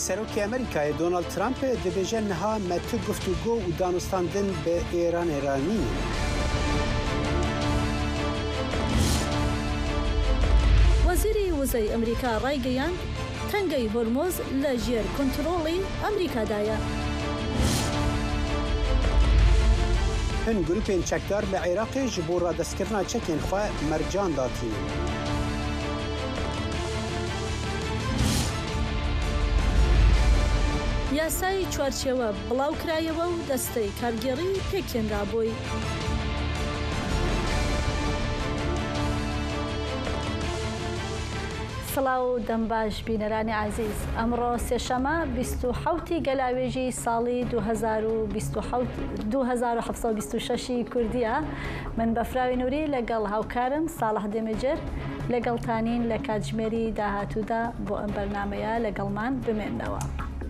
Serokê Amerîkayê Donald Trump dibêje niha me tu guftûgo û danûstandin bi Îranê re nînin. وەزیری وزەی ئەمریکا ڕایگەیاند، تەنگەی هۆرمۆز لە ژێر کۆنترۆڵی ئەمریکادایە. Hin grûpên çekdar li Iraqê ji bo radestkirina çekên xwe mercan datînin. یاسای چوارچێوە بڵاوکرایەوە و دەستەی کارگێڕی پێکهێنرا بۆی. سڵاو و دەمباش بینەرانی ئازیز ئەمڕۆ سێشەمە 27 ی گەلاوێژی ساڵی 2726 ی کوردیە من بەفراوی نوری لەگەڵ هاوکارم ساڵح دێمێجەر لەگەڵتانین لە کاتژمێری داهاتوودا بۆ ئەم بەرنامەیە لەگەڵمان بمێننەوە.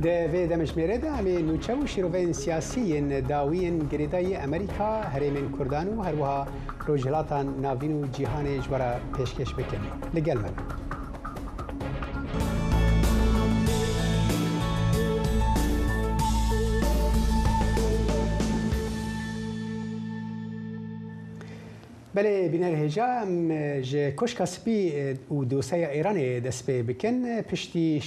Di vê demjimêrê de em ê nûçe û şîroveyên siyasî yên dawiyên girêdayî Amerîka, herêmên Kurdan û herwiha Rojhilata Navîn û cîhanê ji we re pêşkêş bikin. Li gel me bin. Belê bîner hêja em ji Koşka Spî û doseya Îranê dest pê bikin. Piştî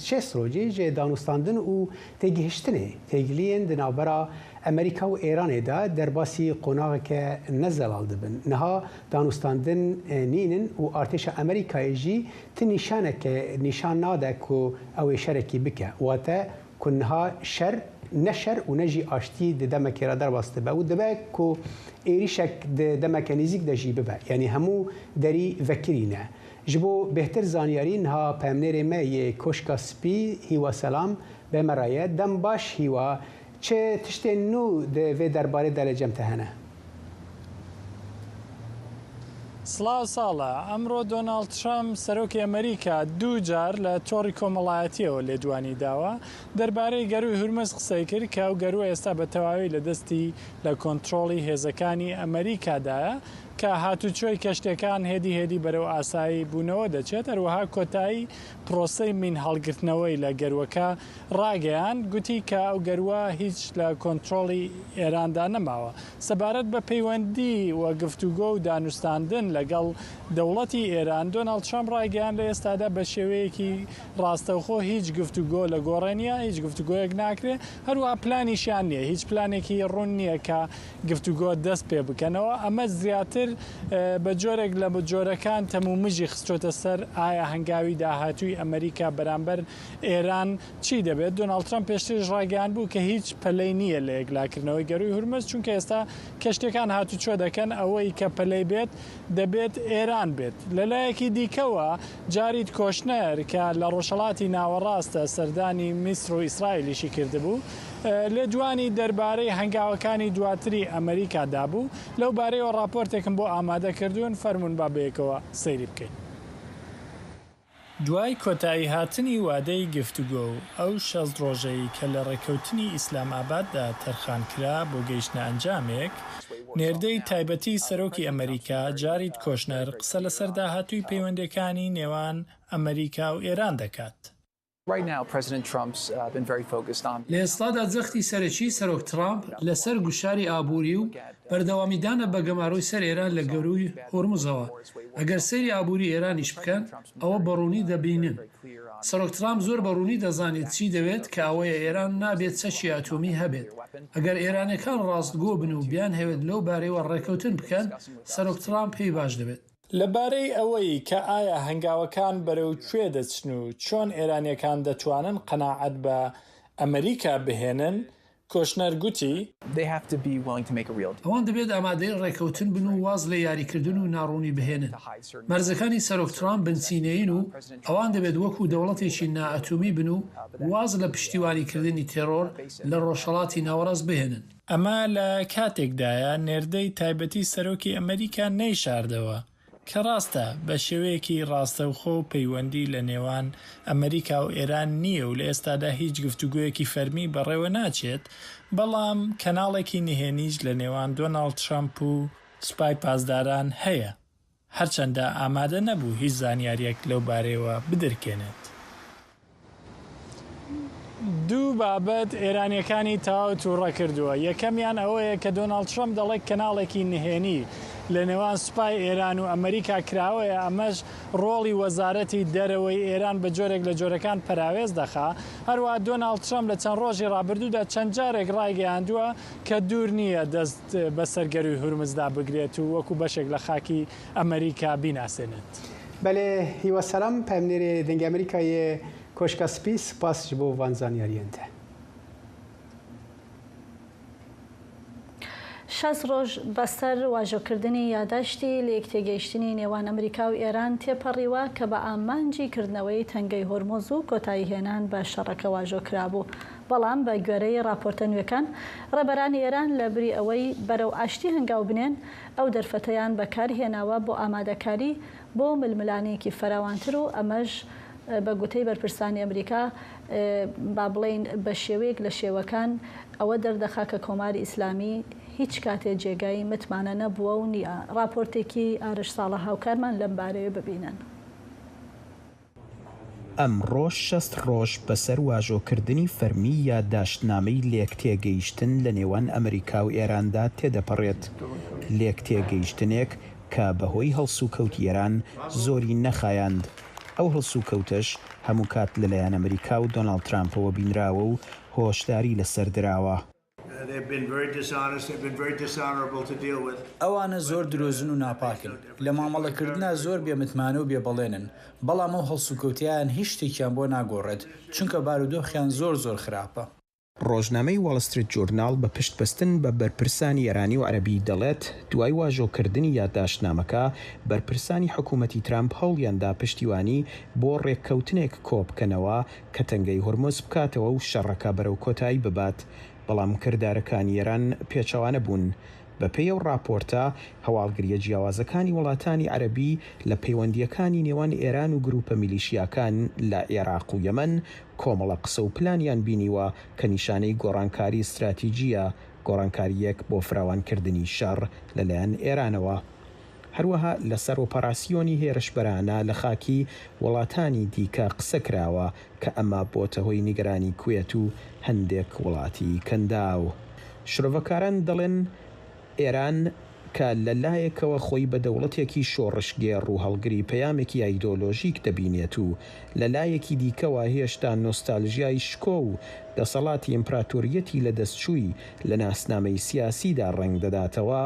şêst rojî ji danûstandin û têgihiştinê têgiliyên di navbera Amerîka û Îranê de derbasî qonaxeke ne zelal dibin. Niha danûstandin nînin û artêşa Amerîkayê jî ti nîşaneke nîşan nade ku ew ê şerekî bike. Wate Ku niha şer ne şer û ne jî aştî di demekê re derbas dibe û dibe ku êrîşek di demeke nêzîk de jî bibe. Yanî hemû derî vekirî ne. Ji bo bêhtir zanyarî niha peyamnêrê me yê Koşka Spî Hîwa Selam bi me re ye. Dem baş Hîwa, çi tiştên nû di vê derbarê de li cem te hene? سڵاو ساڵە، ئەمڕۆ دۆناڵد ترەمپ سەرۆکی ئەمەریکا دووجار لە تۆڕی کۆمەڵایەتییەوە لێدوانی داوە، دەربارەی گەرووی هورمز قسەی کرد کە ئەو گەرووە ئێستا بە تەواوی لە دەستی لە کۆنترۆڵی هێزەکانی ئەمەریکادایە کە هاتوچۆی کەشتیەکان هێدی هێدی بەرەو ئاسایی بوونەوە دەچێت، هەروەها کۆتایی پرۆسەی مین هەڵگرتنەوەی لە گەرووەکە ڕاگەیاند، گوتی کە ئەو گەرووە هیچ لە کۆنترۆڵی ئێراندا نەماوە. سەبارەت بە پەیوەندی و گفتوگۆ و دانوستاندن لەگەڵ دەوڵەتی ئێران، دۆناڵد ترەمپ ڕایگەیاند لە ئێستادا بە شێوەیەکی ڕاستەوخۆ هیچ گفتوگۆ لە گۆڕێ نییە، هیچ گفتوگۆیەک ناکرێ، هەروەها پلانیشیان نییە، هیچ پلانێکی ڕوون نییە کە گفتوگۆ دەست پێ بکەنەوە، ئەمە زیاتر بە جۆرێک لە جۆرەکان تەمومژی خستۆتە سەر ئایا هەنگاوی داهاتووی ئەمەریکا بەرامبەر ئێران چی دەبێت؟ دۆناڵد ترەمپ پێشتریش ڕایگەیاندبوو کە هیچ پەلەی نییە لە یەکلاکردنەوەی گەرووی هورمز، چونکە ئێستا کەشتییەکان هاتوچۆ دەکەن، ئەوەی کە پەلەی بێت دەبێت ئێران بێت. لەلایەکی دیکەوە جارید کۆشنەر کە لە ڕۆژهەڵاتی ناوەڕاستە سەردانی میسر و ئیسرائیلیشی کردبوو، لێدوانی دەربارەی هەنگاوەکانی دواتری ئەمریکا دابوو، لەو بارەیەوە ڕاپۆرتێکم بۆ ئامادە کردوون، فەرموون با بەیەکەوە سەیری بکەین. دوای کۆتاییهاتنی وادەی گفتوگۆ و ئەو 60 ڕۆژەی کە لە ڕێککەوتنی ئیسلام ئاباددا تەرخانکرا بۆ گەیشتنە ئەنجامێک، نێردەی تایبەتی سەرۆکی ئەمەریکا جارید کۆشنەر قسە لەسەر داهاتووی پەیوەندییەکانی نێوان ئەمەریکا و ئێران دەکات. لە ئێستادا جەختی سەرەکیی سەرۆک ترامپ لەسەر گوشاری ئابووری و بەردەوامیدانە بە گەمارۆی سەر ئێران لە گەرووی هورمزەوە. ئەگەر سەیری ئابووری ئێرانیش بکەن، ئەوە بە ڕوونی دەبینن. سەرۆک ترامپ زۆر بە ڕوونی دەزانێت چی دەوێت کە ئەوەیە ئێران نابێت چەکی ئەتۆمی هەبێت. ئەگەر ئێرانیەکان ڕاستگۆ بن و بیانهەوێت لەو بارەیەوە ڕێکەوتن بکەن، سەرۆک ترامپ پێی باش دەبێت. لە بارەی ئەوەی کە ئایا هەنگاوەکان بەرەو کوێ دەچن و چۆن ئێرانیەکان دەتوانن قەناعەت بە ئەمریکا بهێنن، کۆشنەر گوتی. ئەوان دەبێت ئامادەی ڕێکەوتن بن و واز لە یاریکردن و ناڕوونی بهێنن. مەرجەکانی سەرۆک ترامپ بنچینەیین و ئەوان دەبێت وەکو دەوڵەتێکی نائەتۆمی بن و واز لە پشتیوانیکردنی تێرۆر لە ڕۆژهەڵاتی ناوەڕاست بهێنن. ئەمە لە کاتێکدایە نێردەی تایبەتی سەرۆکی ئەمەریکا نەیشاردەوە کە ڕاستە بە شێوەیەکی ڕاستەوخۆ پەیوەندی لە نێوان ئەمەریکا و ئێران نییە و لە ئێستادا هیچ گفتوگۆیەکی فەرمی بەڕێوە ناچێت، بەڵام کەناڵێکی نهێنیش لە نێوان دۆناڵد ترەمپ و سوپای پاسداران هەیە. هەرچەندە ئامادە نەبوو هیچ زانیارییەک لەو بارەیەوە بدرکێنێت. دوو بابەت ئێرانییەکانی تەواو تووڕە کردووە، یەکەمیان ئەوەیە کە دۆناڵد ترەمپ دەڵێت کەناڵێکی نهێنی لە نێوان سوپای ئێران و ئەمریکا کراوەیە، ئەمەش ڕۆڵی وەزارەتی دەرەوەی ئێران بە جۆرێک لە جۆرەکان پەراوێز دەخا. هەروەها دۆناڵد ترەمپ لە چەند ڕۆژی ڕابردوودا چەند جارێک ڕایگەیاندووە کە دوور نییە دەست بەسەر گەرووی هورمزدا بگرێت و وەکو بەشێک لە خاکی ئەمریکا بیناسێنێت. بەلێ هیوا سەلام پەیامنێرێ دەنگی ئەمریکا یێ کۆشکا سپی سپاس ji bo van zanyariyên te. 60 ڕۆژ بەسەر واژۆکردنی یاداشتی لەیەکتێگەیشتنی نێوان ئەمریکا و ئێران تێپەڕیوە کە بە ئامانجی کردنەوەی تەنگەی هۆرمۆز و کۆتاییهێنان بە شەڕەکە واژۆ کرابوو. بەڵام بە گوێرەی ڕاپۆرتە نوێکان، ڕێبەرانی ئێران لە بری ئەوەی بەرەو ئاشتی هەنگاو بنێن، ئەو دەرفەتەیان بەکارهێناوە بۆ ئامادەکاری بۆ ململانێیەکی فراوانتر و ئەمەش بە گوتەی بەرپرسانی ئەمریکا با بڵێین بە شێوەیەک لە شێوەکان ئەوە دەردەخا کە کۆماری ئیسلامی هیچ کاتێ جێگای متمانە نەبووە و نییە. ڕاپۆرتێکی ئارش ساڵح هاوکارمان لەم بارەیە ببینن. ئەمڕۆ 60 ڕۆژ بەسەر واژۆکردنی فەرمیی یادداشتنامەی لێکتێگەیشتن لە نێوان ئەمریکا و ئێراندا تێدەپەڕێت، لێکتێگەیشتنێک کە بەهۆی هەڵسوکەوتی ئێران زۆری نەخایاند، ئەو هەڵسوکەوتەش هەموو کات لەلایەن ئەمریکا و دۆناڵد ترامپەوە بینراوە و هۆشداری لەسەر دراوە. ئەوانە زۆر درۆزن و ناپاکن، لە مامەڵەکردنا زۆر بێ متمانە و بێ بەڵێنن، بەڵام ئەو هەڵسوکەوتەیان هیچ شتێکیان بۆ ناگۆڕێت، چونکە بارودۆخیان زۆر زۆر خراپە. ڕۆژنامەی واڵ ستریت جورناڵ بە پشتبەستن بە بەرپرسانی ئێرانی و عەرەبی دەڵێت، دوای واژۆکردنی یادداشتنامەکە، بەرپرسانی حکوومەتی ترامپ هەوڵیان دا پشتیوانی بۆ ڕێککەوتنێک کۆبکەنەوە کە تەنگەی هورمز بکاتەوە و شەڕەکە بەرەو کۆتایی ببات، بەڵام کردارەکانی ئێران پێچەوانە بوون. بەپێی ئەو ڕاپۆرتە، هەواڵگرییە جیاوازەکانی وڵاتانی عەرەبی لە پەیوەندییەکانی نێوان ئێران و گرووپە میلیشیاکان لە عێراق و یەمەن کۆمەڵە قسە و پلانیان بینیوە کە نیشانەی گۆڕانکاری ستراتیجییە، گۆڕانکارییەک بۆ فراوانکردنی شەڕ لەلایەن ئێرانەوە. هەروەها لەسەر ئۆپەراسیۆنی هێرشبەرانە لە خاکی وڵاتانی دیکە قسە کراوە کە ئەمە بۆتە هۆی نیگەرانی کوێت و هەندێک وڵاتی کەنداو. شرۆڤەکاران دەڵێن ئێران کە لە لایەکەوە خۆی بە دەوڵەتێکی شۆڕشگێڕ و هەڵگری پەیامێکی ئایدۆلۆژیک دەبینێت و لە لایەکی دیکەوە هێشتا نۆستالژیای شکۆ و دەسەڵاتی ئیمپراتۆریەتی لەدەستچووی لە ناسنامەی سیاسیدا ڕەنگ دەداتەوە،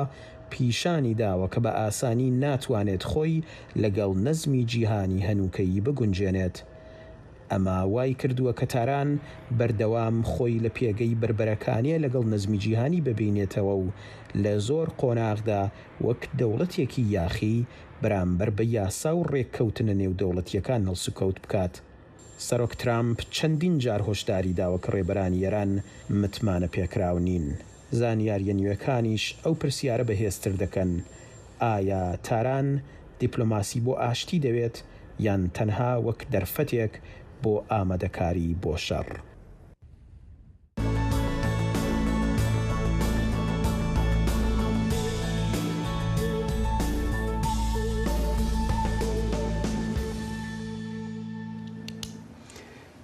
پیشانی داوە کە بە ئاسانی ناتوانێت خۆی لەگەڵ نەزمی جیهانی هەنووکەیی بگونجێنێت. ئەمە وای کردووە کە تاران بەردەوام خۆی لە پێگەی بەربەرەکانێ لەگەڵ نەزمی جیهانی ببینێتەوە و لە زۆر قۆناغدا وەک دەوڵەتێکی یاخی بەرامبەر بە یاسا و ڕێککەوتنە نێودەوڵەتییەکان هەڵسوکەوت بکات. سەرۆک ترامپ چەندین جار هۆشداری داوە کە ڕێبەرانی ئێران متمانەپێکراو نین. زانیارییە نوێکانیش ئەو پرسیارە بەهێزتر دەکەن، ئایا تاران دیپلۆماسی بۆ ئاشتی دەوێت یان تەنها وەک دەرفەتێک بۆ ئامادەکاری بۆ شەڕ؟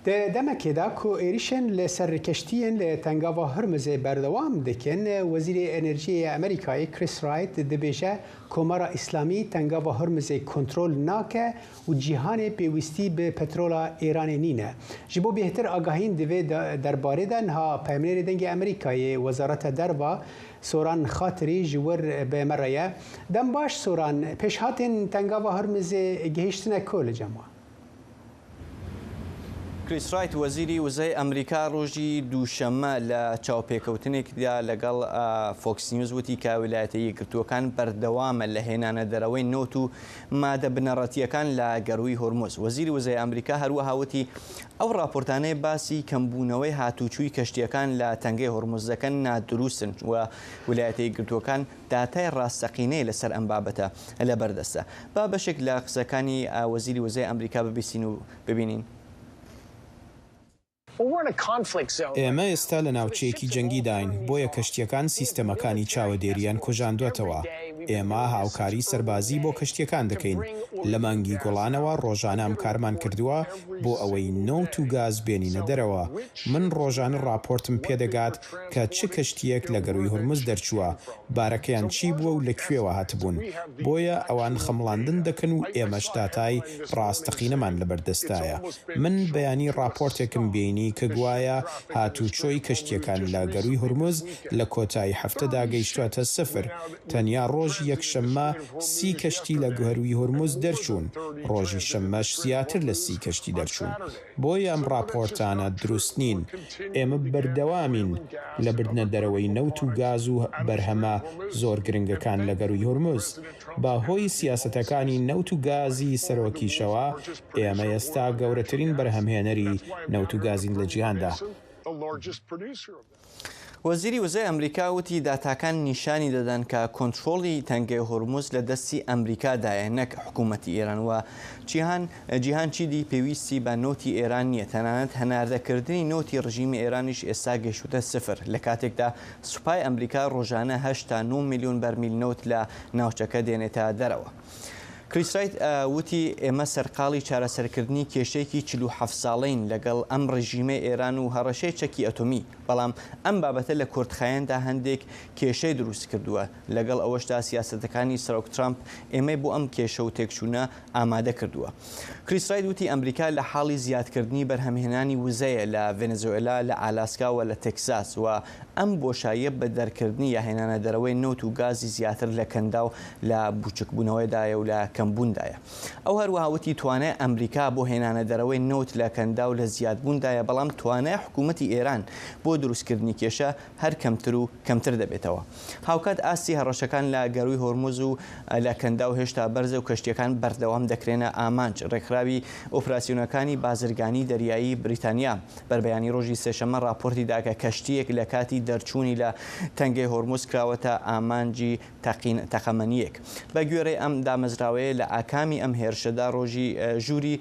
Di demekê de ku êrîşên li ser keştiyên li Tengava Hurmuzê berdewam dikin, Wezîrê Enerjiyê yê Amerîkayê Chris Wright dibêje Komara Îslamî Tengava Hurmuzê kontrol nake û cîhanê pêwîstî bi petrola Îranê nîne. Ji bo bêhtir agahîn di vê derbarê de niha peyamnêrê Dengê Amerîkayê Wezareta Derva Soran Xatirî ji wir bi me re ye. Dem baş Soran, pêşhatên Tengava Hurmuzê gihîştine ku li cem we? کریس ڕایت وەزیری وزەی ئەمریکا ڕۆژی دووشەممە لە چاوپێکەوتنێکدا لەگەڵ فۆکس نیوز وتی کە ویلایەتە یەکگرتووەکان بەردەوامە لە هێنانە دەرەوەی نەوت و مادە بنەڕەتییەکان لە گەرووی هورمز. وەزیری وزەی ئەمریکا هەروەها وتی ئەو ڕاپۆرتانەی باسی کەمبوونەوەی هاتووچووی کەشتییەکان لە تەنگەی هورمز دەکەن نادروستن و ویلایەتە یەکگرتووەکان داتای ڕاستەقینەی لەسەر ئەم بابەتە لەبەردەستە. با بەشێک لە قسەکانی وەزیری وزەی ئەمریکا ببیستین و ببینین. ئێمە ئێستا لە ناوچەیەکی جەنگیداین، بۆیە کەشتییەکان سیستەمەکانی چاوەدێرییان کوژاندوەتەوە. ئێمە هاوکاری سەربازی بۆ کەشتییەکان دەکەین. لە مانگی گوڵانەوە ڕۆژانە ئەم کارمان کردووە بۆ ئەوەی نەوت و گاز بێنینە دەرەوە. من ڕۆژانە ڕاپۆرتم پێدەگات کە چ کەشتییەک لە گەرووی هورمز دەرچووە، بارەکەیان چی بووە و لە کوێوە هاتبوون. بۆیە ئەوان خەمڵاندن دەکەن و ئێمەش داتای ڕاستەقینەمان لەبەردەستدایە. من بەیانی ڕاپۆرتێکم بینی کە گوایە هاتووچۆی کەشتییەکان لە گەرووی هورمز لە کۆتایی هەفتەدا گەیشتووەتە سفر. تەنیا ڕۆژی یەکشەممە سی کەشتی لە گهرووی هورمز دەرچوون، ڕۆژی شەممەش زیاتر لە سی کەشتی دەرچوون. بۆیە ئەم ڕاپۆرتانە دروست نین. ئێمە بەردەوامین لە بردنە دەرەوەی نەوت و گاز و بەرهەمە زۆر گرنگەکان لە گەرووی هورمز. بە هۆی سیاسەتەکانی نەوت و گازی سەرۆکیشەوە، ئێمە ئێستا گەورەترین بەرهەمهێنەری نەوت و گازین لە جیهاندا. وەزیری وزەی ئەمریکا وتی داتاکان نیشانی دەدەن کە کۆنترۆڵی تەنگەی هورمز لە دەستی ئەمریکادایە نەک حکوومەتی ئێران و جیهان جیهان چیدی پێویستی بە نەوتی ئێران نییە تەنانەت هەناردەکردنی نەوتی ڕژیمی ئێرانیش ئێستا گەیشتووتە سفر لە کاتێکدا سوپای ئەمریکا ڕۆژانە 89 میلیۆن بەرمیل نەوت لە ناوچەکە دێنێتە دەرەوە. کریس رایت وتی، ئێمە سەرقاڵی چارەسەرکردنی کێشەیەکی 47 ساڵەین لەگەڵ ئەم ڕژیمەی ئێران و هەڕەشەی چەکی ئەتۆمی، بەڵام ئەم بابەتە لە کورتخایەندا هەندێک کێشەی دروست کردووە، لەگەڵ ئەوەشدا سیاسەتەکانی سەرۆک ترامپ ئێمەی بۆ ئەم کێشە و تێکچوونە ئامادە کردووە. کریس رایت وتی، ئەمریکا لە حاڵی زیادکردنی بەرهەمهێنانی وزەیە لە ڤەنزوێلا، لە ئالاسکا و لە تێکساس و ئەم بۆشاییە بە دەرکردنی یا هێنانە دەرەوەی نەوت و گازی زیاتر لە کەنداو لە بووچکبوونەوەدایە و لە کەمبووندایە. ئەو هەروەها وتی توانای ئەمریکا بۆ هێنانە دەرەوەی نەوت لە کەنداو لە زیادبووندایە، بەڵام توانای حکوومەتی ئێران بۆ دروستکردنی کێشە هەر کەمتر و کەمتر دەبێتەوە. هاوکات ئاستی هەڕەشەکان لە گەرووی هۆرمز و لە کەنداو هێشتا بەرزە و کەشتییەکان بەردەوام دەکرێنە ئامانج. ڕێکخراوی ئۆپراسیۆنەکانی بازرگانی دەریایی بریتانیا بەربەیانی ڕۆژی سێشەممە ڕاپۆرتی دا کە کەشتییەک لە کاتی دەرچوونی لە تەنگەی هۆرمز کراوەتە ئامانجی تەقین تەقەمەنییەک. بە گوێرەی ئەم دامەزراوەیە لە ئاکامی ئەم هێرشەدا ڕۆژی ژووری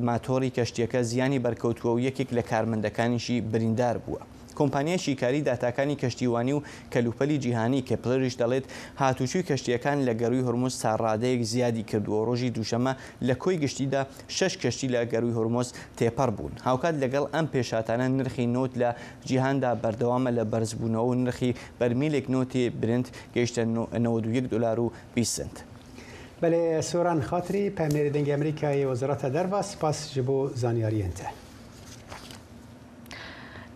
ماتۆڕی کەشتییەکە زیانی بەرکەوتووە و یەکێک لە کارمەندەکانیشی بریندار بووە. کۆمپانیای شیکاری داتاکانی کەشتیوانی و کەلوپەلی جیهانی کێپلەریش دەڵێت، هاتوچوی کەشتییەکان لە گەرووی هورمز تا ڕادەیەک زیادی کردووە و ڕۆژی دووشەممە لە کۆی گشتیدا شەش کەشتی لە گەرووی هورمز تێپەڕ بوون. هاوکات لەگەڵ ئەم پێشهاتانە نرخی نەوت لە جیهاندا بەردەوامە لە بەرزبوونەوە و نرخی بەرمیلێک نەوتی برنت گەیشتە 91 دۆلار و 20 سنت. بەلێ سۆران خاتری، پەیامنێری دەنگی ئەمریکا ی وەزارەتە دەرڤە، سپاس ژ بۆ زانیاریێن تە.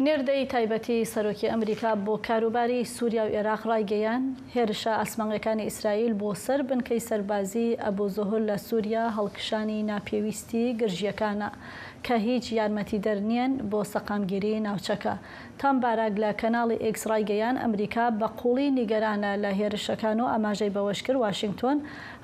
نێردەی تایبەتی سەرۆکی ئەمریکا بۆ کاروباری سووریا و ئێراق ڕایگەیاند، هێرشە ئاسمانییەکانی ئیسرائیل بۆ سەر بنکەی سەربازیی ئەبو زوهر لە سووریا هەڵکشانی ناپێویستی گرژییەکانە کە هیچ یارمەتیدەر نییەن بۆ سەقامگیریی ناوچەکە. تام باراک لە کەناڵی ئێکس ڕایگەیاند، ئەمریکا بە قووڵی نیگەرانە لە هێرشەکان و ئاماژەی بەوەشکرد، واشینگتۆن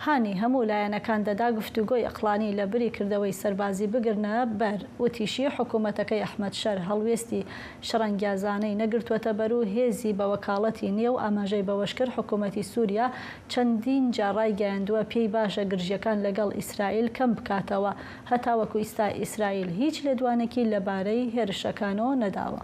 هانی هەموو لایەنەکان دەدا گفتوگۆی ئەقڵانی لە بری کردەوەی سەربازی بگرنە بەر، وتیشی، حکومەتەکەی ئەحمەد شەر هەڵوێستی شەڕەنگیازانەی نەگرتووەتە بەر و هێزی بە وەکاڵەتی نییە و ئاماژەی بەوەشکرد، حکومەتی سوریا چەندین جار ڕایگەیاندووە پێی باشە گرژییەکان لەگەڵ ئیسرائیل کەم بکاتەوە، هەتاوەکو ئیستا ئیسرائیل هیچ لێدوانێکی لەبارەی هێرشەکانەوە نەداوە.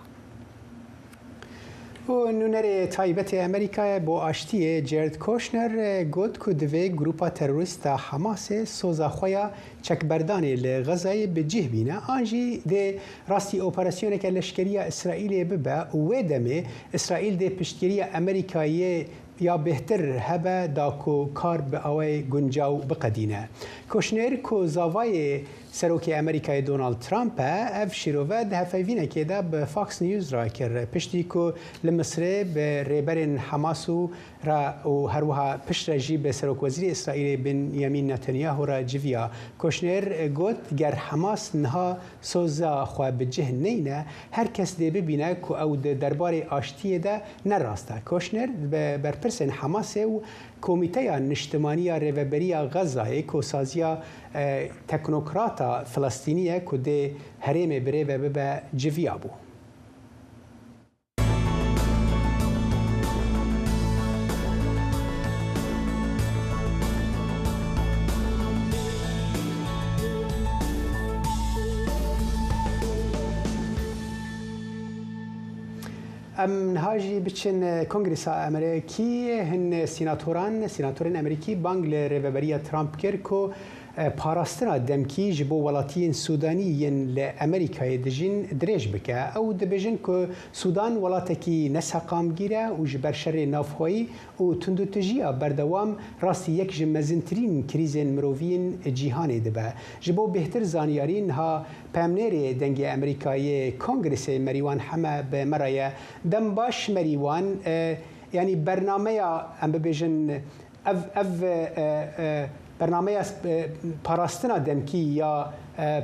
نوێنەرێ تایبەتێ ئەمریکایێ بۆ ئاشتیێ جێرد کۆشنەر گوت کو دڤێ گروپا تێرۆریستا حەماسێ سۆزا خوە یا چەکبەردانێ ل غەزایێ bi cih bîne an jî dê rastî operasyoneke leşkerî ya Îsraîlê bibe û wê demê Îsraîl dê piştgiriya Amerîkayê ya bêhtir hebe da ku kar bi awayê guncaw biqedîne. Koşnêr ku zavayê Serokê Amerîkayê Donald Trump e, ev şîrove di hevpeyvînekê de bi Fox News re kir. Piştî ku li Misirê bi rêberên Hemas û re û herwiha piştre jî bi Serokwezîrê Îsraîlê Binyamîn Netanyahu re civiya. Koşnêr got, Ger Hemas niha soza xwe bi cih neyne, her kes dê bibîne ku ew di derbarê aştiyê de ne rast e. Koşnêr bi berpirsên Hemasê û Komîteya Niştimanî ya Rêveberiya Xezayê ku saziya teknokrata Filistînî ye ku dê herêmê birêve bibe civiya bû. Em niha jî biçin Kongresa Amerîkî. Hin sînatoran, sînatorên Amerîkî bang li rêveberiya Trump kir ku parastina demkî ji bo welatiyên Sûdanî yên li Amerîkayê dijîn dirêj bike. Ew dibêjin ku Sûdan welatekî neseqamgîr e û ji ber şerê navxweyî û tundûtijiya berdewam rastî yek ji mezintirîn krîzên miroviyên cîhanê dibe. Ji bo bêhtir zanyarî niha Peyamnêrê Dengê Amerîka yê Kongresê Merîwan Heme bi me re ye. Dem baş Merîwan, yanî bernameya em bibêjin ev ev bernameya parastina demkî ya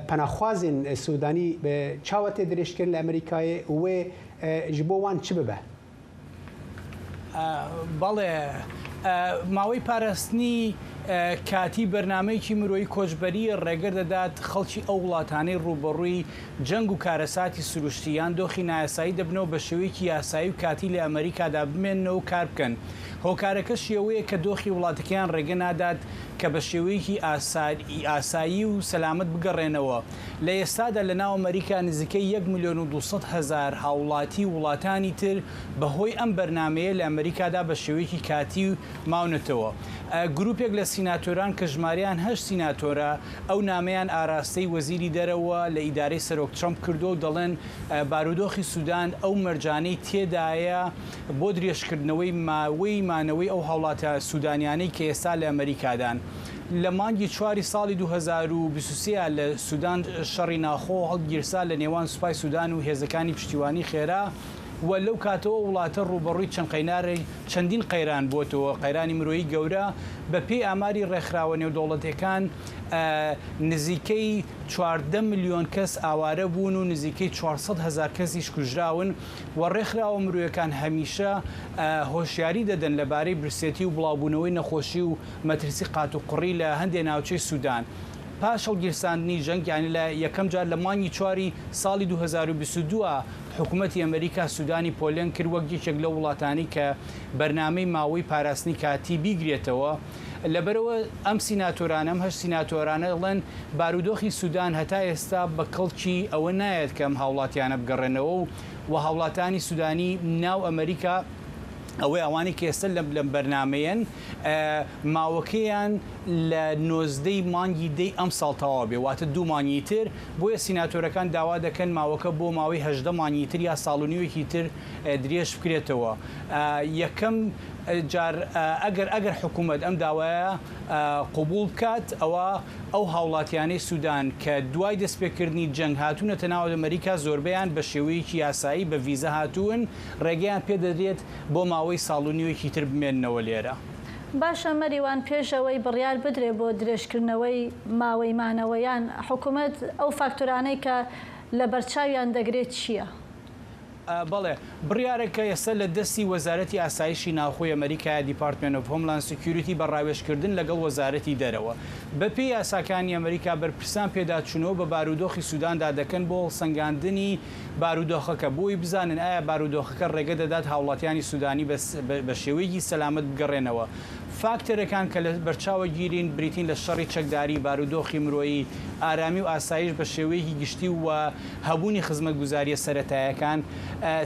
penaxwazên Sûdanî çawa tê dirêjkirin li Amerîkayê û wê ji bo wan çi bibe? بەڵێ، ماوەی پاراستنی کاتی بەرنامەیەکی مرۆیی کۆچبەری ڕێگە دەدات خەڵکی ئەو وڵاتانەی ڕووبەڕووی جەنگ و کارەساتی سروشتی یان دۆخی نایاسایی دەبنەوە بە شێوەیەکی یاسایی و کاتی لە ئەمەریکادا بمێننەوە و کار بکەن. هۆکارەکەشی ئەوەیە کە دۆخی وڵاتەکەیان ڕێگە نادات کە بە شێوەیەکی ئاسایی و سەلامەت بگەڕێنەوە. لە ئێستادا لە ناو ئەمەریکا نزیکەی یەک ملیۆن و 200 هەزار هاوڵاتی وڵاتانی تر بە هۆی ئەم بەرنامەیە لە ئەمەریکادا بە شێوەیەکی کاتی ماونەتەوە. گروپێک لە سیناتۆران کە ژمارەیان هەشت سیناتۆرە ئەو نامەیان ئاراستەی وەزیری دەرەوە لە ئیدارەی سەرۆک ترەمپ کردووە و دەڵێن بارودۆخی سودان ئەو مەرجانەی تێدایە بۆ درێژکردنەوەی ماوەی مانەوەی ئەو هاوڵاتە سودانیانەی کە ئێستا لە ئەمەریکادان. لە مانگی چواری ساڵی 2023 لە سودان شەڕی ناوخۆ هەڵگیرسا لە نێوان سوپای سودان و هێزەکانی پشتیوانی خێرا و لەو کاتەوە وڵاتە ڕووبەڕووی چەند قەینارێک چەندین قەیران بووەتەوە، قەیرانی مرۆیی گەورە، بە پێی ئاماری ڕێکخراوە نێودەوڵەتیەکان نزیکەی 14 ملیۆن کەس ئاوارە بوون و نزیکەی 400 هەزار کەسیش کوژراون و ڕێکخراوە مرۆیەکان هەمیشە هۆشیاری دەدەن لەبارەی برسێتی و بڵاوبوونەوەی نەخۆشی و مەترسی قاتوقڕی لە هەندێ ناوچەی سودان پاش هەڵگیرساندنی جەنگ، یانی لە یەکەم جار لە مانگی چواری ساڵی 2022 حکومەتی ئەمریکا سودانی پۆلێن کرد وەک یەکێک لەو وڵاتانەی کە بەرنامەی ماوەی پاراستنی کاتی بیگرێتەوە. لەبەرئەوە ئەم سیناتۆرانە، ئەم هەشت سیناتۆرانە دەڵێن بارودۆخی سودان هەتا ئێستا بە کەڵکی ئەوە نایەت کە ئەم هاوڵاتیانە بگەڕێنەوە و و هاوڵاتانی سودانی ناو ئەمریکا ئەوەی ئەوانەی کە ئێستا لەم لەم بەرنامەیەن ماوەکەیان لە 19 ی مانگی دەی ئەمساڵ تەواو بێ واتە دوو مانگی تر، بۆیە سیناتۆرەکان داوا دەکەن ماوەکە بۆ ماوەی 18 مانگی تر یا ساڵ و نیوێکی تر درێژ بکرێتەوە. یەکەم جار ئەگەر ئەگەر حکوومەت ئەم داوایە قبووڵ بکات ئەوا ئەو هاوڵاتیانەی سودان کە دوای دەستپێکردنی جەنگ هاتوونەتە ناو ئەمریکا زۆربەیان بە شێوەیەکی یاسایی بە ڤیزە هاتوون ڕێگەیان پێدەدرێت بۆ ماوەی ساڵ و نیوێکی تر بمێننەوە لێرە. باشە مەریوان پێش ئەوەی بڕیار بدرێ بۆ درێژکردنەوەی ماوەی مانەوەیان حکومەت ئەو فاکتۆرانەی کە لەبەرچاویان دەگرێت چییە؟ بەڵێ، بڕیارەکە ئێستا لە دەستی وەزارەتی ئاسایشی ناوخۆی ئەمەریکایە Department of Homeland Security بە ڕاوێژکردن لەگەڵ وەزارەتی دەرەوە. بەپێی یاساکانی ئەمەریکا بەرپرسان پێداچوونەوە بە بارودۆخی سوداندا دەکەن بۆ هەڵسەنگاندنی بارودۆخەکە بۆی بزانن ئایا بارودۆخەکە ڕێگە دەدات هاوڵاتیانی سودانی بە شێوەیەکی سەلامەت بگەڕێنەوە. فاکتەرەکان کە لە بەرچاوە گیرین بریتین لە شەڕی چەکداری، بارودۆخی مرۆیی، ئارامی و ئاسایش بە شێوەیەکی گشتی و هەبوونی خزمەتگوزارییە سەرەتایەکان.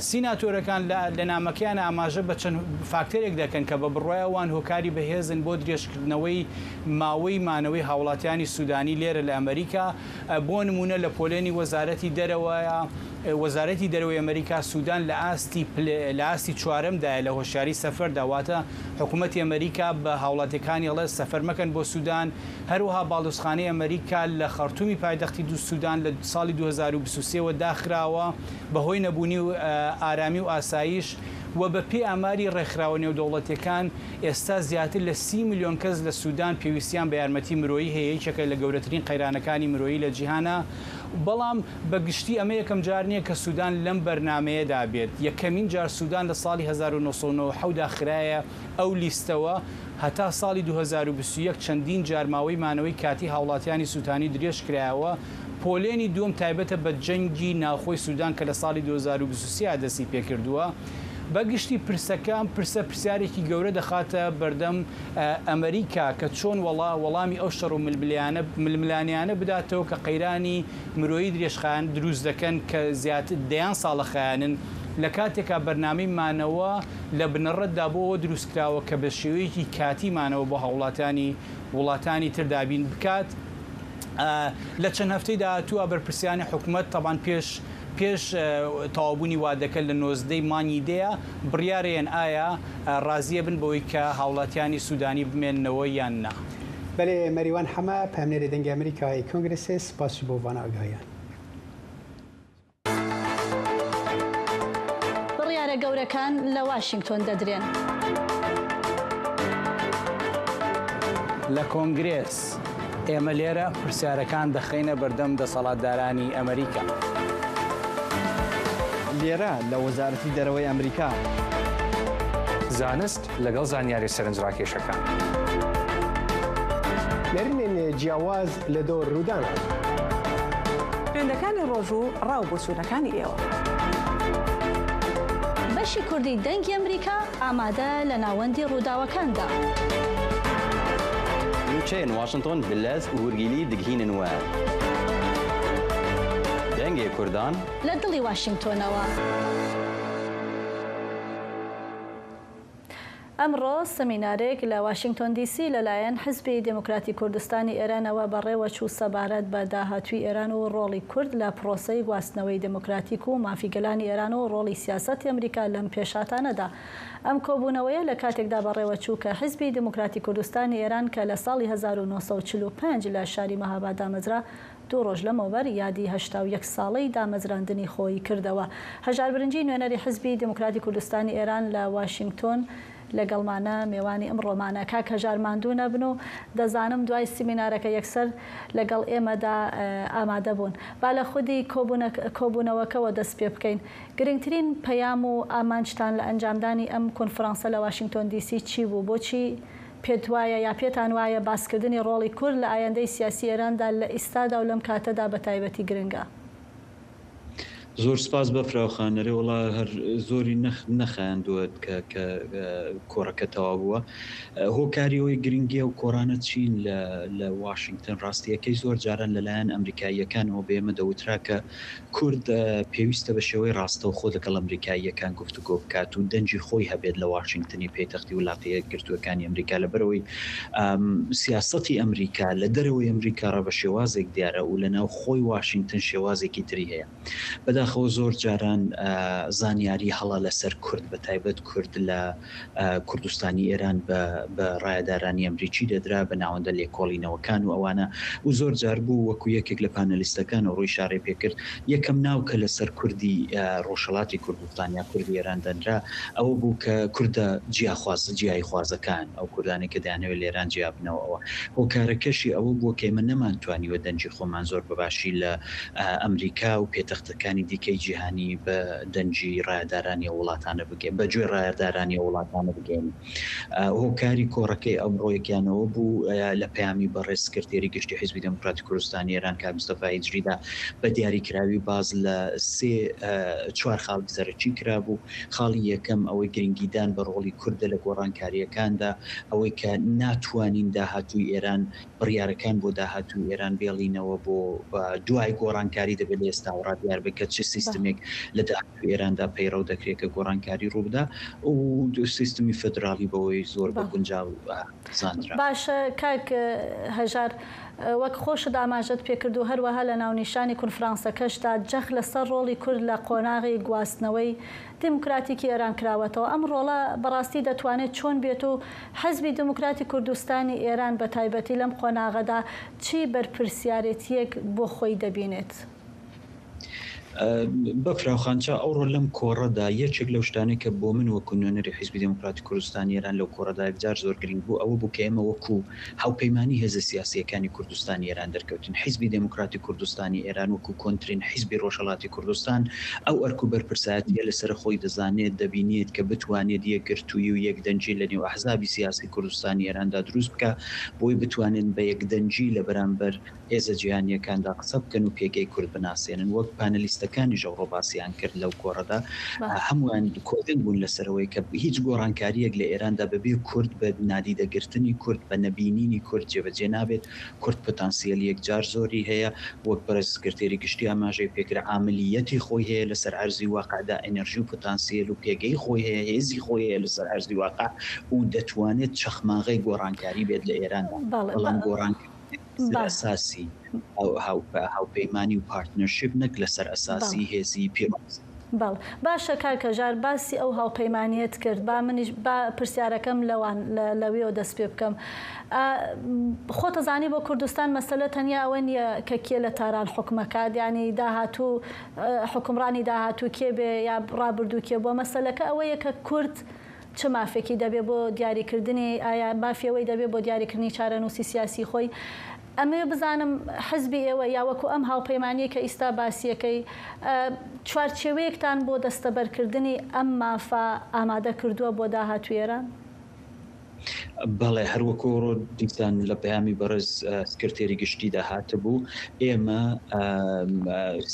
سیناتۆرەکان لە نامەکەیان ئاماژە بە چەند فاکتەرێک دەکەن کە بە بڕوای ئەوان هۆکاری بەهێزن بۆ درێژکردنەوەی ماوەی مانەوەی هاوڵاتیانی سودانی لێرە لە ئەمەریکا. بۆ نموونە لە پۆلێنی وەزارەتی دەرەوەیە، وەزارەتی دەرەوەی ئەمەریکا سودان لە ئاستی لە ئاستی چوارەمدایە لە هۆشیاری سەفەردا، واتە حکوومەتی ئەمەریکا بە هاوڵاتیەکانی ئەڵێت سەفەر مەکەن بۆ سودان، هەروەها باڵیۆزخانەی ئەمەریکا لە خەڕتومی پایتەختی سودان لە ساڵی 2023 وە داخراوە بەهۆی نەبوونی ئارامی و ئاسایش و بەپێی ئاماری ڕێکخراوە نێودەوڵەتیەکان ئێستا زیاتر لە 30 ملیۆن کەس لە سودان پێویستیان بە یارمەتی مرۆیی هەیە، یەکێکە لە گەورەترین قەیرانەکانی مرۆیی لە جیهانا، بەڵام بە گشتی ئەمە یەکەم جار نییە کە سودان لەم بەرنامەیەدا بێت، یەکەمین جار سودان لە ساڵی 1997 دا خرایە ئەو لیستەوە، هەتا ساڵی 2021 چەندین جار ماوەی مانەوەی کاتی هاوڵاتیانی سودانی درێژکرایەوە، پۆلێنی دووەم تایبەتە بە جەنگی ناوخۆی سودان کە لە ساڵی 2023 دەستی پێکردووە. بە گشتی پرسەکە ئەم پرسە پرسیارێکی گەورە دەخاتە بەردەم ئەمریکا کە چۆن وەڵامی ئەو شەڕ و ململانێیانە بداتەوە کە قەیرانی مرۆیی درێژخایەن دروست دەکەن کە زیاتر دەیان ساڵە خایەنن. لە کاتێکا بەرنامەی مانەوە لە بنەڕەتدا بۆ ئەوە دروستکراوە کە بە شێوەیەکی کاتی مانەوە بۆ هاوڵاتیانی وڵاتانی تر دابین بکات. لە چەند هەفتەی داهاتووە بەرپرسیانی حکومەت تەبان پێش پێش تەواوبوونی وادەکە لە 19 ی مانگی دەیە بڕیارەیەن ئایا ڕازیەبن بەوەی کە هاوڵاتیانی سودانی بمێننەوە یان نا. بەلێ مەریوان حەمە پەیامنێری دەنگی ئەمریکای کۆنگرسێ سپاس ji bo van ئاگاهیان. بڕیارە گەورەکان لە واشینگتۆن دەدرێن. لە کۆنگرێس، ئێمە لێرە پرسیارەکان دەخەینە بەردەم دەسەڵاتدارانی ئەمریکا. لێرە لە وەزارەتی دەرەوەی ئەمریکا. زانست لەگەڵ زانیاریە سەرنجڕاکێشەکان. نەرینên جیاواز لە دۆر ڕوودانان. ترێندەکانی ڕۆژ و ڕا و بۆچوونەکانی ئێوە. بەشی کوردی دەنگی ئەمریکا ئامادە لە ناوەندی ڕووداوەکاندا. Nûçeyên Washington bi lez û hûrgîlî digihînin we. Dengê Kurdan. لە دڵی واشینگتۆنەوە. ئەمڕۆ سمینارێک لە واشینگتۆن دی سی لەلایەن حزبی دێموکراتی کوردستانی ئێرانەوە بەڕێوەچوو سەبارەت بە داهاتووی ئێران و ڕۆڵی کورد لە پڕۆسەی گواستنەوەی دێموکراتیک و مافی گەلانی ئێران و ڕۆڵی سیاسەتی ئەمریکا لەم پێشهاتانەدا. ئەم کۆبوونەوەیە لە کاتێکدا بەڕێوەچوو کە حیزبی دێموکراتی کوردستانی ئێران کە لە ساڵی 1945 لە شاری مەهاباد دامەزرا، دوو ڕۆژ لەمەوبەر یادی 81 ساڵەی دامەزراندنی خۆی کردەوە. هەژار برنجی نوێنەری حیزبی دێموکراتی کوردستانی ئێران لە واشینگتۆن لەگەڵمانە، مێوانی ئەمڕۆمانە. کاک هەژار ماندوو نەبن و دەزانم دوای سیمینارەکە یەکسەر لەگەڵ ئێمەدا ئامادە بوون. با لە خودی کۆبوونەوەکەوە دەست پێ بکەین. گرنگترین پەیام و ئامانجتان لە ئەنجامدانی ئەم کۆنفرانسە لە واشینگتۆن دی سی چی بوو؟ بۆچی پێت وایە یا پێتان وایە باسکردنی ڕۆڵی کورد لە ئایەندەی سیاسی ئێراندا لە ئیستادا و لەم کاتەدا بە تایبەتی گرنگە؟ زۆر سپاس بەفراو خان ئەرێ وەڵا هەر زۆری نەخایاندووە کە کە کۆڕەکە تەواو بووە هۆکاری ئەوەی گرنگی ئەو کۆڕانە چین لە لە واشنگتن ڕاستیەکەی زۆر جاران لەلایەن ئەمریکاییەکانەوە بە ئێمە دەوترا کە کورد پێویستە بە شێوەی ڕاستەوخۆ لەگەڵ ئەمریکاییەکان گفتوگۆ بکات و دەنگی خۆی هەبێت لە واشینگتنی پێتەختی وڵاتە یەکگرتووەکانی ئەمریکا لەبەرئەوەی سیاسەتی ئەمریکا لە دەرەوەی ئەمریکا ڕا بە شێوازێک دیارە و لە ناو خۆی واشینگتن شێوازێکی تری هەیە. بەداخەوە زۆر جاران زانیاری هەڵە لەسەر کورد بە تایبەت کورد لە کوردستانی ئێران بە بە ڕایەدارانی ئەمریکی دەدرا، بە ناوەندە لێکۆڵینەوەکان و ئەوانە و زۆر جار بوو وەکوو یەکێک لە پانەلیستەکان ڕووی ئیشارەی پێ کرد یەکەم ناو کە لە سەر کوردی ڕۆژهەڵاتی کوردستان یا کوردی ئێران دەنرا ئەوە بوو کە کوردە جیاخواز جیاییخوازەکان ئەو کوردانەی کە دەیانهەوێت لە ئێران جیا بنەوە ئەوە هۆکارەکەشی ئەوە بووە کە ئێمە نەمانتوانیوە دەنگی خۆمان زۆر بە باشی لە ئەمریکا و پێتەختەکانی دیکەی جیهانی بە دەنگی ڕایەدارانی ئەو وڵاتانە بە گوێی ڕایەدارانی ئەو وڵاتانە بگەیەنین. هۆکاری کۆڕەکەی ئەمڕۆ یەکیان ئەوە بوو لە پەیامی بەڕێز سکرتێری گشتی حیزبی دێموکراتی کوردستانی ئێران کاک مستەفا هیجریدا بە دیاریکراوی باس لە سێ چوار خاڵی سەرەکی کرابوو. خاڵی یەکەم ئەوەی گرنگیدان بە ڕۆڵی کوردە لە گۆڕانکارییەکاندا، ئەوەی کە ناتوانین داهاتووی ئێران بڕیارەکان بۆ داهاتووی ئێران بێڵینەوە بۆ دوای گۆڕانکاری دەبێت لە ئێستاوە ڕا دیار بێت کە چ سیستمێک لە داهاتووی ئێراندا پەیڕەو دەکرێت کە گۆڕانکاری ڕووبدا و سیستمی فێدراڵی بەوەی زۆر بە گونجاو زانرا. باشە کاک هەژار وەک خۆشت ئاماژەت پێکرد و هەروەها لە ناونیشانی کونفرانسەکەشدا جەخت لەسەر ڕۆڵی کورد لە قۆناغی گواستنەوەی دیموکراتیکی ئێران کراوەتەوە، ئەم ڕۆڵە بەڕاستی دەتوانێت چۆن بێت و حزبی دیموکراتی کوردستانی ئێران بە تایبەتی لەم قۆناغەدا چی بەرپرسیارێتییەک بۆ خۆی دەبینێت؟ بەفراو خان چا ئەوڕۆ لەم کۆڕەدا یەکێک لەو شتانەی کە بۆ من وەکوو نوێنەری حیزبی دێموکراتی کوردستانی ئێران لەو کۆڕەدا یەکجار زۆر گرینگ بوو ئەوە بوو کە ئێمە وەکوو هاوپەیمانی هێزە سیاسییەکانی کوردستانی ئێران دەرکەوتین. حیزبی دێموکراتی کوردستانی ئێران وەکوو کۆنترین حیزبی ڕۆژهەڵاتی کوردستان ئەو ئەرک و بەرپرسایەتییە لەسەر خۆی دەزانێت، دەبینێت کە بتوانێت یەکگرتوویی و یەکدەنگی لە نێو ئەحزابی سیاسی کوردستانی ئێراندا دروست بکا بۆی بتوانن بە یەکدەنگی لە بەرامبەر هێزە جیهانییەکاندا قسە بکەن و پێگەی کورد بناسێنن. وەک پانەلیستەکان. پانێلیستەکانیش ئەوڕۆ باسیان کرد لەو کۆڕەدا هەمووان کۆدەنگ بوون لەسەر ئەوەی کە هیچ گۆڕانکارییەک لە ئێراندا بەبێ کورد، بە نادیدەگرتنی کورد، بە نەبینینی کورد جێبەجێ نابێت. کورد پتانسیەلی یەکجار زۆری هەیە، وەک بەڕێز سکرتێری گشتی ئاماژەی پێکرد، عاملییەتی خۆی هەیە لەسەر عەرزی واقعدا، ئێنێرژی و پتانسیەل و پێگەی خۆی هەیە، هێزی خۆی هەیە لەسەر عەرزی واقع و دەتوانێت چەخماغەی گۆڕانکاری بێت لە ئێراندا، بەڵام گۆڕانکاری لەسەر ئەساسی هاوپەیمانی و partnership نەک لەسەر ئەساسی هێزی پیرۆز. بەڵێ باشە کاک هەژار باسی ئەو هاوپەیمانیەت کرد با منیش با پرسیارەکەم لەوان لەوێوە دەست پێ بکەم خۆتەزانی بۆ کوردستان مەسەلە تەنیا ئەوە نییە کە کێ لە تاران حوکمەکات یانی داهاتوو حوکمڕانی داهاتوو کێ بێ یا ڕابردوو کێ بووە مەسەلەکە ئەوەیە کە کورد چ مافێکی دەبێ بۆ دیاریکردنی ئایا مافی ئەوەی دەبێ بۆ دیاریکردنی چارەنووسی سیاسی خۆی ئەمەوێ بزانم حزبی ئێوە یا وەکو ئەم هاوپەیمانیەی کە ئیستا باسیەکەی چوارچێوەیەکتان بۆ دەستەبەرکردنی ئەم مافە ئامادە کردووە بۆ داهاتووی ئێران؟ بەڵێ، هەر وەکو ئەوڕۆ دیسان لە پەیامی بەڕێز سکرتێری گشتیدا هاتبوو، ئێمە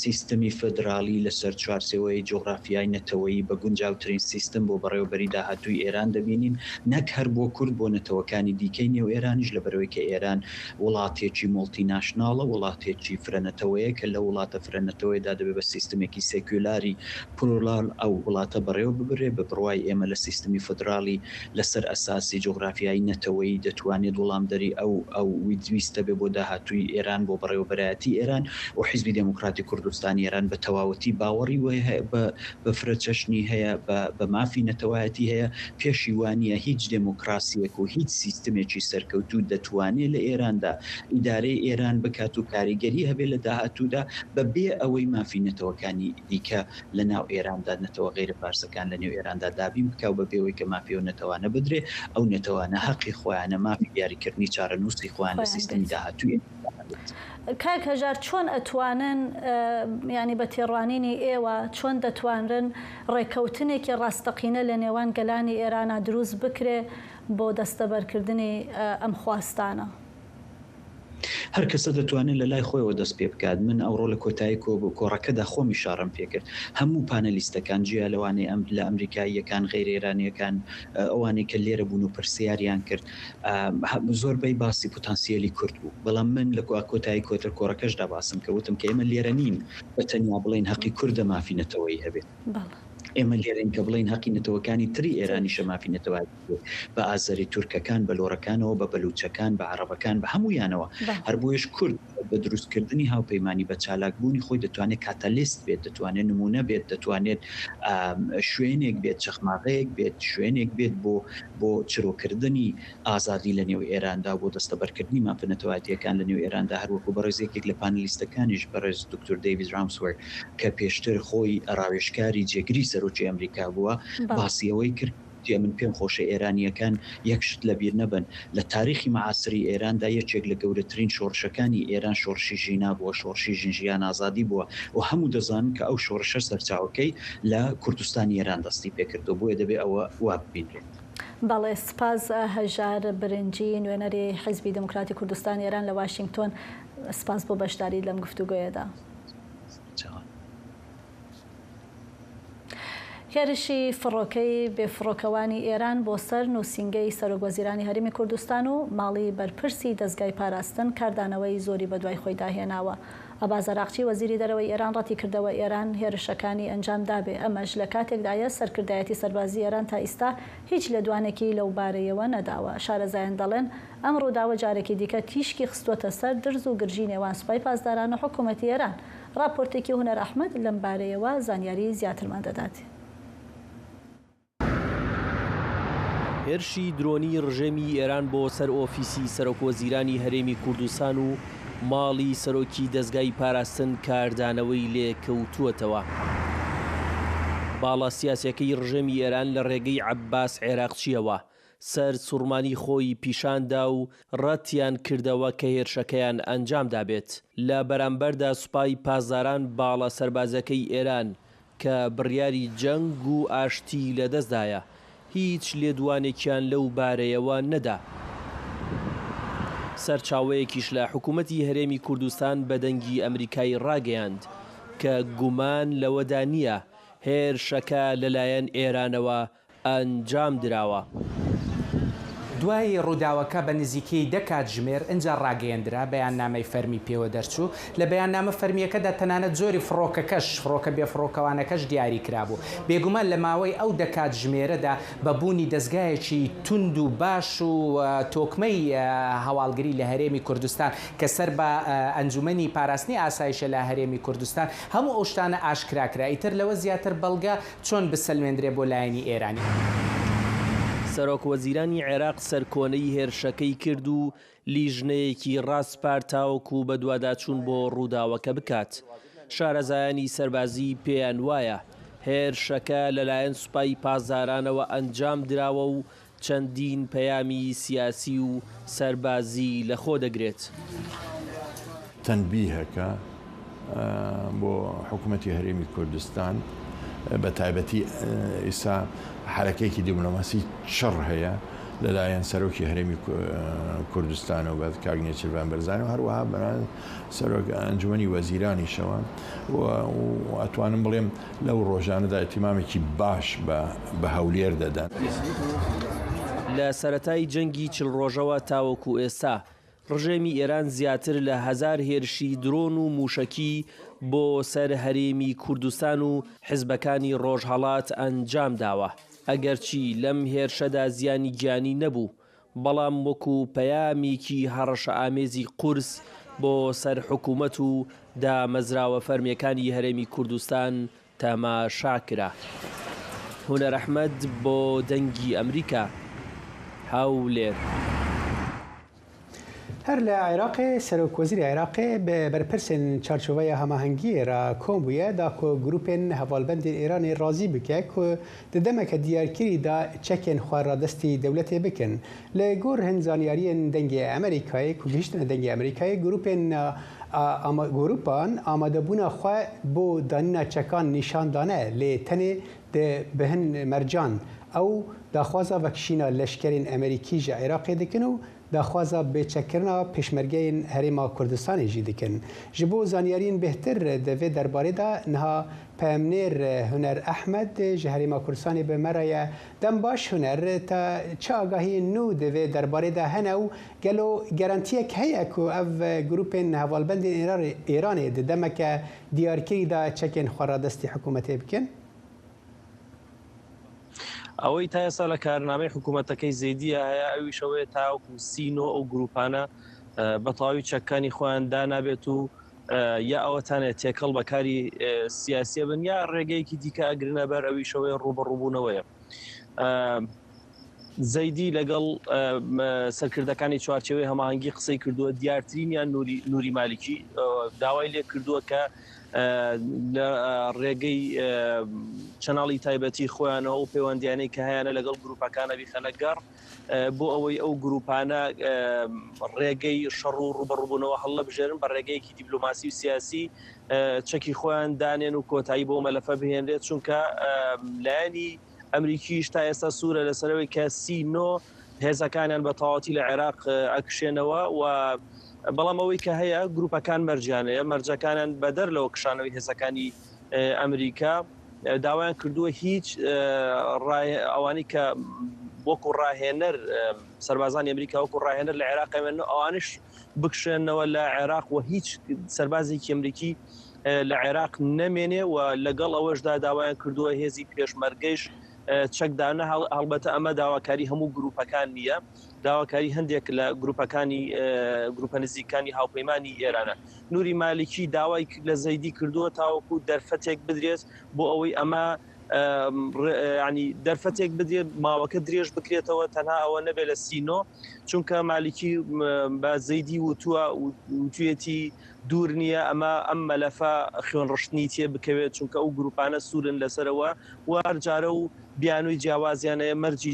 سیستمی فێدراڵی لەسەر چوارچێوەی جوغرافیای نەتەوەیی بە گونجاوترین سیستم بۆ بەڕێوەبەری داهاتووی ئێران دەبینین، نەک هەر بۆ کورد، بۆ نەتەوەکانی دیکەی نێو ئێرانیش، لەبەرئەوەی کە ئێران وڵاتێکی multinational ە، وڵاتێکی فرەنەتەوەیە کە لەو وڵاتە فرەنەتەوەیەدا دەبێ بە سیستمێکی سێکیولاری plural ئەو وڵاتە بەڕێوە ببرێ، بە بڕوای ئێمە لە سیستمی فدراڵی لەسەر ئەساسی جوغرافیایی نەتەوەیی دەتوانێت وڵامدەری ئەو ئەو ویستە بێ بۆ داهاتووی ئێران، بۆ بەڕێوەبەرایەتی ئێران و حیزبی دێموکڕاتی کوردستانی ئێران بە تەواوەتی باوەڕی بە بە فرەچەشنی هەیە، بە بە مافی نەتەوایەتی هەیە، پێشی وا نییە هیچ دێموکڕاسییەک و هیچ سیستمێکی سەرکەوتوو دەتوانێ لە ئێراندا ئیدارەی ئێران بکات و کاریگەری هەبێ لە داهاتوودا بە بێ ئەوەی مافی نەتەوەکانی دیکە لە ناو ئێراندا، نەتەوە غەیرە فارسەکان لە نێو ئێراندا دابین بکا و بە بێ ئەوەی کە مافی ئەو نەتەوانە بدرێ، ئەو نەتەوانە هەقی خۆیانە مافی دیاریکردنی چارەنووسی خۆیان لە خۆیان سیستمی بێت. داهاتووی ئێراندا هەبێت. کاک هەژار چۆن ئەتوانن یانی بە تێڕوانینی ئێوە چۆن دەتوانرن ڕێکەوتنێکی ڕاستەقینە لە نێوان گەلانی ئێرانا دروست بکرێ بۆ دەستەبەرکردنی ئەم خواستانە؟ هەر کەسە دەتوانێت لە لای خۆیەوە دەست پێ بکات. من ئەوڕۆ لە کۆتایی کۆڕەکەدا خۆم ئیشارەم پێ کرد. هەموو پانەلیستەکان جیا لەوانەی لە ئەمریکاییەکان، غەیرە ئێرانییەکان، ئەوانەی کە لێرە بوون و پرسیاریان کرد، زۆربەی باسی پتانسیەلی کورد بوو. بەڵام من لە کۆتایی کۆتر کۆڕەکەشدا باسم کرد، وتم کە ئێمە لێرە نین بە تەنیا بڵێین هەقی کوردە مافی نەتەوەیی هەبێت. ئێمە لێرەین کە بڵێین هەقی نەتەوەکانی تری ئێرانیشە مافی نەتەوایەتی هەبێت، بە ئازەری تورکەکان، بە لۆرەکانەوە، بە بەلوچەکان، بە عەڕەبەکان، بە هەموویانەوە. هەر بۆیەش کورد بە دروستکردنی هاوپەیمانی، بە چالاکبوونی خۆی دەتوانێت catalyst بێت، دەتوانێت نموونە بێت، دەتوانێت شوێنێک بێت، چەخماغەیەک بێت، شوێنێک بێت بۆ بۆ چرۆکردنی ئازادی لە نێو ئێراندا و بۆ دەستەبەرکردنی مافە نەتەوایەتییەکان لە نێو ئێراندا، هەر وەکوو بەڕێز یەکێک لە پانلیستەکانیش بەڕێز دوکتور دەیڤید ڕامسوێر کە پێشتر خۆی ڕاوێژکاری جێگری سەرۆکی ئەمریکا بووە باسی ئەوەی کرد وتی ئەمن پێم خۆشە ئێرانییەکان یەک شت لە بیر نەبەن لە تاریخی معاسری ئێراندا یەکێک لە گەورەترین شۆڕشەکانی ئێران شۆڕشی ژینا بووە، شۆڕشی ژن ژیان ئازادی بووە و هەموو دەزانن کە ئەو شۆڕشە سەرچاوەکەی لە کوردستانی ئێران دەستی پێکردووە بۆیە دەبێ ئەوە وا ببینرێت. بەڵێ سپاس هەژار برنجی نوێنەری حیزبی دێموکراتی کوردستانی ئێران لە واشینگتۆن سپاس بۆ بەشداریت لەم گفتوگۆیەدا. هێرشی فڕۆکەی بێفڕۆکەوانی ئێران بۆ سەر نووسینگەی سەرۆکوەزیرانی هەرێمی کوردستان و ماڵی بەرپرسی دەزگای پاراستن کاردانەوەی زۆری بەدوای خۆیدا هێناوە. عەباس عەراقچی وەزیری دەرەوەی ئێران ڕەتیکردەوە ئێران هێرشەکانی ئەنجام دابێ، ئەمەش لە کاتێکدایە سەرکردایەتی سەربازی ئێران تا ئیستا هیچ لێدوانێکی لەو بارەیەوە نەداوە. شارەزایان دەڵێن، ئەم ڕووداوە جارێکی دیکە تیشکی خستووەتە سەر درز و گرژی نێوان سوپای پاسداران و حکوومەتی ئێران. ڕاپۆرتێکی هونەر ئەحمەد لەم بارەیەوە زانیاری زیاترمان دەدات. هێرشی درۆنی ڕژێمی ئێران بۆ سەر ئۆفیسی سەرۆکوەزیرانی هەرێمی کوردستان و ماڵی سەرۆکی دەزگای پاراستن کاردانەوەی لێکەوتووەتەوە. باڵا سیاسیەکەی ڕژێمی ئێران لە ڕێگەی عەباس عێراقچییەوە سەر سوڕمانی خۆی پیشان دا و ڕەتیان کردەوە کە هێرشەکەیان ئەنجام دابێت. لە بەرامبەردا سوپای پاسداران باڵە سەربازیەکەی ئێران کە بڕیاری جەنگ و ئاشتی لەدەستدایە، هیچ لێدوانێکیان لەو بارەیەوە نەدا. سەرچاوەیەکیش لە حکومەتی هەرێمی کوردستان بە دەنگی ئەمریکای ڕاگەیاند، کە گومان لەوەدا نییە هێرشەکە لەلایەن ئێرانەوە ئەنجام دراوە. دوای ڕووداوەکە بە نزیکەی دە کاتژمێر ئنجا ڕاگەیەندرا، بەیاننامەی فەرمی پێوە دەرچوو. لە بەیاننامە فەرمییەکەدا تەنانەت جۆری فڕۆکەکەش، فڕۆکە بێفڕۆکەوانەکەش دیاری کرابوو. بێگومان لە ماوەی ئەو دە کاتژمێرەدا بە بوونی دەزگایەکی توند و باش و تۆکمەی هەواڵگری لە هەرێمی کوردستان کە سەر بە ئەنجومەنی پاراستنی ئاسایشە لە هەرێمی کوردستان، هەموو ئەو شتانە ئاشکرا کرا. ئیتر لەوە زیاتر بەڵگە چۆن بسەلمێندرێ بۆ لایەنی ئێرانی؟ سەرۆک وەزیرانی عێراق سەرکۆنەی هێرشەکەی کرد و لیژنەیەکی ڕاسپارد تاوەکو بەدواداچوون بۆ ڕووداوەکە بکات. شارەزایانی سەربازی پێیان وایە هێرشەکە لەلایەن سوپای پاسدارانەوە ئەنجام دراوە و چەندین پەیامی سیاسی و سەربازی لەخۆ دەگرێت. تەنبیهەکە بۆ حکوومەتی هەرێمی کوردستان بە تایبەتی ئیسا حرەکەیەکی دیبلۆماسی چڕ هەیە لەلایەن سەرۆکی هەرێمی کوردستانەوە بە کاک نێچیرڤان بەرزانی و هەروەها بەران سەرۆک ئەنجومەنی وەزیرانیشەوە و ئەتوانم بڵێم لەو ڕۆژانەدا ئیتیمامێکی باش بە هەولێر دەدەن. لە سەرەتای جەنگی چل ڕۆژەوە تاوەکو ئێستا ڕژێمی ئێران زیاتر لە هەزار هێرشی درۆن و مووشەکی بۆ سەر هەرێمی کوردستان و حزبەکانی ڕۆژهەڵات ئەنجام داوە، ئەگەرچی لەم هێرشەدا زیانی گیانی نەبوو، بەڵام وەکو پەیامێکی هەڕەشەئامێزی قورس بۆ سەر حکومەت و دامەزراوە فەرمییەکانی هەرێمی کوردستان تەماشا کرا. هونەر ئەحمەد بۆ دەنگی ئەمریکا، هەولێر. هەر لە عێراقێ سەرۆک وەزیری عێراقێ bi berpirsên çarçoveya hemahengiyê re kom bûye da ku grûpên hevalbendên Îranê razî bike ku di demeke diyarkirî de çekên xwe radestî dewletê bikin. Li gor hin zanyariyên Dengê Amerîkayê ku gihîştine Dengê Amerîkayê grûpên grûpan amadebûna xwe bo danîna çekan nîşan dane lê tenê di bi hin mercan ew daxwaza vekişîna leşkerên Amerîkî ji Iraqê dikin û daxwaza bêçekkirina pêşmergeyên Herêma Kurdistanê jî dikin. Ji bo zanyariyên bêhtir di vê derbarê de niha peyamnêr Huner Ehmed ji Herêma Kurdistanê bi me re ye. Dem baş Huner, te çi agahiyên nû di vê derbarê de hene û gelo gerantiyek heye ku ev grûpên hevalbendên Îranê di demeke diyarkirî de çekên xwe radestî hikûmetê bikin? ئەوەی تا ئێستا لە کارنامەی حکوومەتەکەی زەیدیە هەیە ئەویش ئەوەیە تاوەکو سی نۆ ئەو گرووپانە بە تەواوی چەکەکانی خۆیان دانابێت و یا ئەوەتانێ تێکەڵ بە کاری سیاسیە بن یا ڕێگەیەکی دیکە ئەگرنە بەر ئەویش ئەوەیە ڕووبەڕووبوونەوەیە. زەیدی لەگەڵ سەرکردەکانی چوارچێوەی هەماهەنگی قسەی کردووە، دیارترینیان نوری مالیکی داوای لێ کردووە کە لە ڕێگەی چەناڵی تایبەتی خۆیانەوە ئەو پەیوەندیانەی کە هەیانە لەگەڵ گروپەکانە بیخەنە گەڕ بۆ ئەوەی ئەو گروپانە ڕێگەی شەڕ و ڕوبەڕوبوونەوە هەڵنەبژێرن بە ڕێگەیەکی دیپلۆماسی و سیاسی چەکی خۆیان دانێن و کۆتایی بۆ مەلەفە بهێنرێت چونکە لایەنی ئەمریکیش تا ئێستا سوورە لەسەرەوەی کە سی نۆ هێزەکانیان بە تەواوەتی لە عێراق ئەکشێنەوە و بەڵام ئەوەی کە هەیە گروپەکان مەرجیان هەیە مەرجەکانیان بەدەر لەوە کشانەوەی هێزەکانی ئەمریکا داوایان کردووە هیچ ئەوانەی کە وەکو ڕاهێنەر سەربازانی ئەمریکا وەکو ڕاهێنەر لە عێراق ئەوانش بکشێنەوە لە عێراق و هیچ سەربازێکی ئەمریکی لە عێراق نەمێنێ و لەگەڵ ئەوەشدا داوایان کردووە هێزی پێشمەرگەیش چەکدانە هەڵبەتە ئەمە داواکاری هەموو گروپەکان نییە داواکاری هەندێک لە گروپەکانی گروپە نزیکانی هاوپەیمانی ئێرانە نوری مالیکی داوای لە زەیدی کردووە تاوەکو دەرفەتێک بدرێت بۆ ئەوەی ئەمە ینی دەرفەتێک بدرێت ماوەکە درێژ بکرێتەوە تەنها ئەوە نەبێت لە سینۆ چونکە مالیکی بە زەیدی وتووە وتویەتی دوور نییە ئەمە ئەم مەلەفە خوێنڕشتنی تێ بکەوێت، چونکە ئەو گروپانە سوورن لەسەرەوە و هەر جارە و بیانووی جیاوازیان هەیە، مەرجی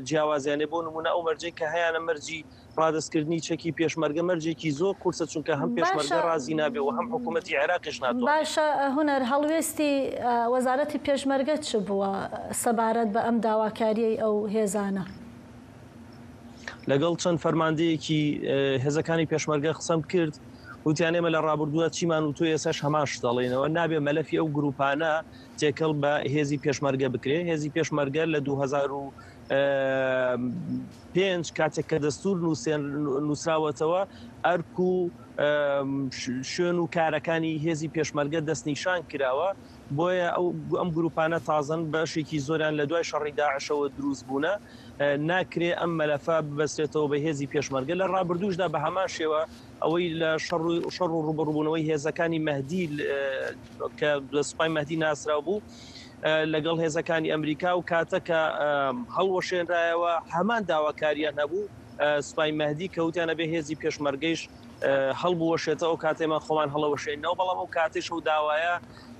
جیاوازیان هەیە، بۆ نموونە ئەو مەرجەی کە هەیانە مەرجی ڕادەستکردنی چەکی پێشمەرگە مەرجێکی زۆر قورسە، چونکە هەم پێشمەرگە باشە ڕازی نابێ و هەم حکوومەتی عێراقیش ناتوانێ. باشە هونەر هەڵوێستی وەزارەتی پێشمەرگە چ بووە سەبارەت بە ئەم داواکارییەی ئەو هێزانە؟ لەگەڵ چەند فەرماندەیەکی هێزەکانی پێشمەرگە قسەم کرد. وتیان ئێمە لە ڕابردووە چیمان وتووە ئێستاش هەمان شت دەڵێینەوە، نابێ مەلەفی ئەو گرووپانە تێکەڵ بە هێزی پێشمەرگە بکرێ، هێزی پێشمەرگە لە 2005 کاتێک کە دەستور نووسراوەتەوە ئەرک و شوێن و کارەکانی هێزی پێشمەرگە دەستنیشان کراوە، بۆیە ئەو ئەم گرووپانە تازەن بەشێکی زۆریان لە دوای شەڕی داعشەوە دروست بوونە، ناکرێ ئەم مەلەفە ببەسترێتەوە بە هێزی پێشمەرگە، لە ڕابردووشدا بە هەمان شێوە ئەوەی لە شەڕ شەڕ و ڕووبەڕووبوونەوەی هێزەکانی مەهدی کە لە سوپای مەهدی ناسراو بوو لەگەڵ هێزەکانی ئەمریکا و کاتە کە هەڵوەشێنرایەوە هەمان داواکاریان هەبوو سوپای مەهدی کەوتیان ئەبێ هێزی پێشمەرگەیش هەڵبوەشێتەوە ئەو کاتێمان خۆمان هەڵەوەشێنەوە بەڵام ئەو کاتێش ئەو داوایە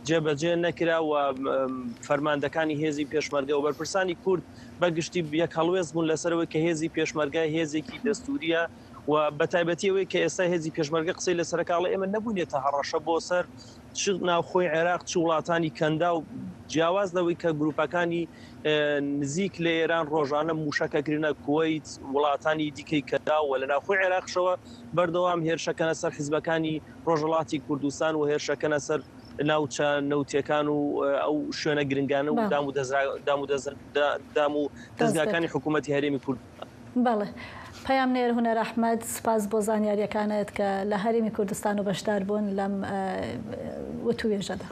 جێبەجێ نەکرا و فەرماندەکانی هێزی پێشمەرگە و بەرپرسانی کورد بە گشتی یەک هەڵوێست بوون لەسەرەوەی کە هێزی پێشمەرگە هێزێکی دەستوریە و بەتایبەتی ئەوەی کە ئێستا هێزی پێشمەرگە قسەی لەسەرەکە ئەڵێ ئێمە نەبووینەتە هەڕەشە بۆ سەر چ ناوخۆی عێراق چ وڵاتانی کەنداو جیاواز لەوەی کە گروپەکانی نزیک لە ئێران ڕۆژانە موشەکەکردنە کوەیت وڵاتانی دیکەی کەنداو و لە ناوخۆی عێراقشەوە بەردەوام هێرشەکەنە سەر حزبەکانی ڕۆژهەڵاتی کوردستان و هێرشەکەنە سەر ناوچە نەوتیەکان و ئەو شوێنە گرنگانە و دام و دام و دام و دەزگاکانی حکوومەتی هەرێمی کوردستان. بەڵێ. پەیامنێر هونەر ئەحمەد، سوپاس بۆ زانیارییەکانت کە لە هەرێمی کوردستان و بەشدار بوون لەم وتووێژەدا.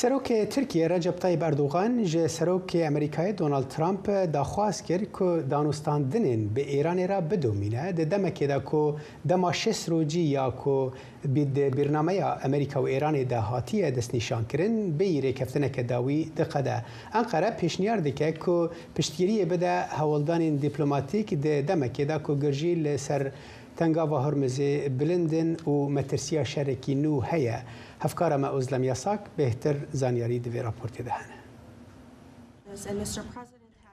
Serokê Tirkiyê Recep Tayyip Erdogan ji Serokê Amerîkayê Donald Trump daxwaz kir ku danûstandinên bi Îranê re bidomîne di demekê de ku dema 60 rojî ya ku di bîrnameya Amerîka û Îranê de hatiye destnîşankirin bêyî rêkeftineke dawî diqede. Enqere pêşniyar dike ku piştgiriyê bide hewldanên dîplomatîk di demekê de ku girjî li ser Tengava Hormuzê bilind in û metirsiya şerekî nû heye. Hevkara me Ozlem Yasak bêhtir zanyarî di vê raportê de hene.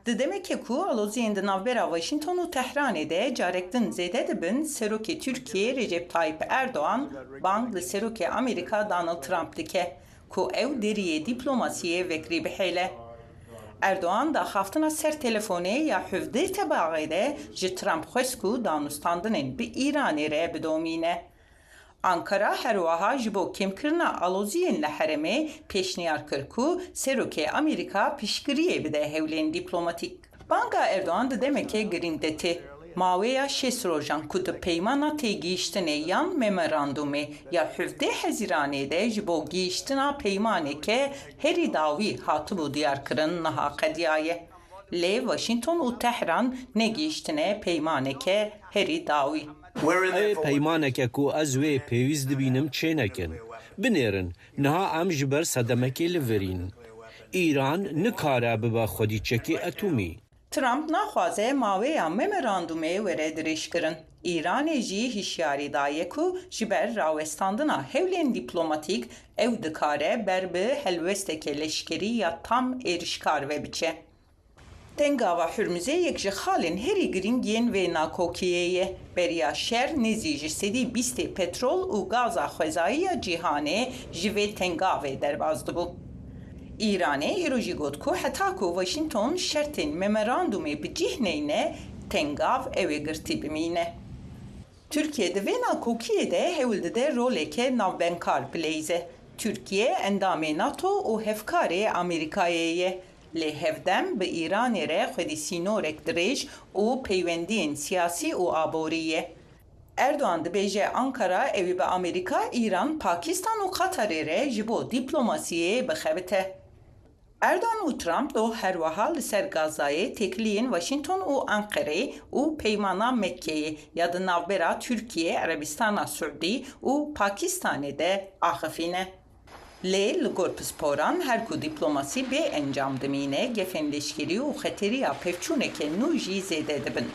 Di demekê ku aloziyên di navbera Washington û Tehranê de carek din zêde dibin, Serokê Tirkiyê Recep Tayyip Erdogan bang li Serokê Amerîka Donald Trump dike ku ew deriyê dîplomasiyê vekirî bihêle. Erdogan di axaftina ser telefonê ya hevdeh Tebaxê de ji Trump xwest ku danûstandinên bi Îranê re bidomîne. Ankara her wiha ji bo kêmkirina aloziyên li herêmê pêşniyar kir ku Serokê Amerîka piştgiriyê bide hewlên dîplomatîk. Banga Erdogan di demeke girîng de tê. Maweya 60 rojan ku di peymana têgihîştinê yan memorandûmê ya 17 Hezîranê de ji bo gihîştina peymaneke herî dawî hatibû diyarkirin niha qediyaye. Lê Washington û Tehran negihîştine peymaneke herî dawî. Ew peymaneke ku ez wê pêwîst dibînim çênekin. Binêrin, niha em ji ber sedemekê li vir în. Îran nikare bibe xwedî çekê etomî. Trump naxwaze maweya memorandûmê were dirêjkirin. Îranê jî hişyarî daye ku ji ber rawestandina hewlên dîplomatîk ew dikare ber bi helwesteke leşkerî ya tam êrişkar ve biçe. Tengava Hurmuzê yek ji xalên herî girîng yên vê nakokiyê ye. Beriya şer nêzî ji sedî bîstê petrol û gaza xwezayî ya cîhanê ji vê tengavê derbas dibû. Îranê îro jî got ku heta ku Washington şertên memorandûmê bi cih neyne, tengav ew ê girtî bimîne. Tirkiye di vê nakokiyê de hewl dide roleke navbenkar bileyze. Tirkiye endamê NATO û hevkarê Amerîkayê ye. Lê hevdem bi Îranê re xwedî sînorek dirêj û peywendiyên siyasî û aborî ye. Erdogan dibêje Ankara ew ê bi Amerîka, Îran, Pakistan û Qatarê re ji bo dîplomasiyê bixebite. Erdogan û Trump doh herwiha li ser Gazayê têkiliyên Washington û Enqerê û Peymana Mekkeyê ya di navbera Tirkiye, Erebistana Siûdî û Pakistanê de axifîne. Lê li gor pisporan her ku dîplomasî bê encam dimîne, gefên leşkerî û xeteriya pevçûneke nû jî zêde dibin.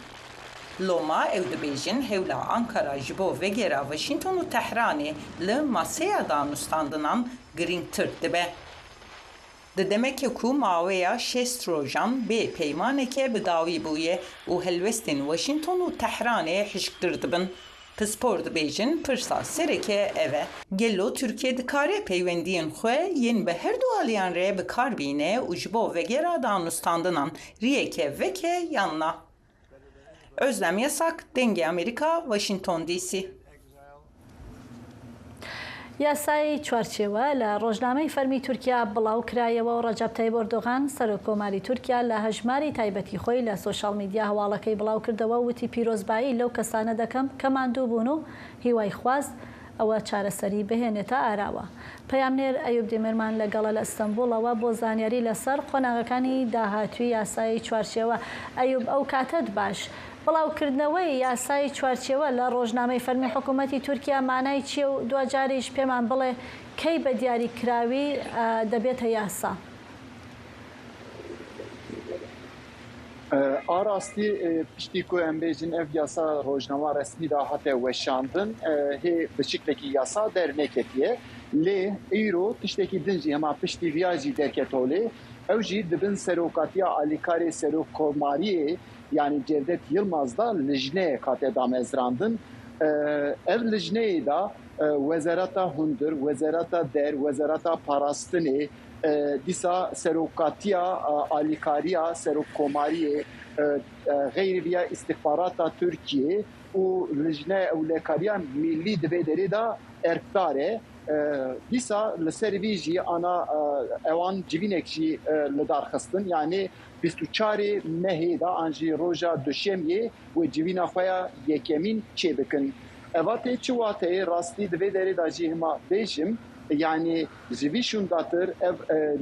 Loma ew dibêjin hewla Ankara ji bo vegera Washington û Tehranê li maseya danûstandinan girîngtir dibe. Di demeke ku maweya 60 rojan bê peymaneke bi dawî bûye û helwestên Washington û Tehranê hişktir dibin. Pispor dibêjin pirsa sereke ev e. Gelo Tirkiye dikare peywendiyên xwe yên bi her du aliyan re bi kar bîne û ji bo vegera danûstandinan riyeke veke yan na? Özlem Yasak, Dengê Amerîka, Washington DC. یاسای چوارچێوە لە ڕۆژنامەی فەرمی تورکیا بڵاو کرایەوە و ڕەجەب تەیب ئۆردوغان سەرۆک کۆماری تورکیا لە هەژماری تایبەتی خۆی لە سۆشیاڵ میدیا هەواڵەکەی بڵاو کردەوە و وتی پیرۆزبایی لەو کەسانە دەکەم کە ماندوو بوون و هیوای خواست ئەوە چارەسەری بهێنێتە ئاراوە. پەیامنێر ئەیوب دیمرمان لەگەڵە لە ئیستەنبوڵەوە بۆ زانیاری لەسەر قۆناغەکانی داهاتووی یاسای چوارچێوە. ئەیوب ئەو کاتەت باش. بڵاوکردنەوەی یاسای چوارچێوە لە ڕۆژنامەی فەرمی حکوومەتی تورکیا مانای چییە و دواجاریش پێمان بڵێ کەی بە دیاریکراوی دەبێتە یاسا؟ A rastî piştî ku em bêjin ev yasa rojnama resmî de hate weşandin hê bi şiklekî yasa derneketiye. Lê îro tiştekî din jî hema piştî viya jî derket holê. Ew jî di bin serokatiya alîkarê serokkomariyê yanî Cevdet Yilmaz de lijneyek hate damezrandin. Ev lijneyê de Wezareta Hundir, Wezareta Der, Wezareta Parastinê, Dîsa Serokatiya Alîkariya Serokkomariyê, xeyrî viya îstîxbarata Tirkiyê û Lijneya Ewlekariya Mîllî di vê derê de erkdar e. Dîsa li ser vî jî ana ewan civînek jî li dar xistin. Yanî 24 ê mehê de an jî roja duşemiyê wê civîna xwe ya yekemîn çêbikin. Eva tê çi wateyê rastî di vê derê de jî hima bêjim yanî ji vî şûndatir ev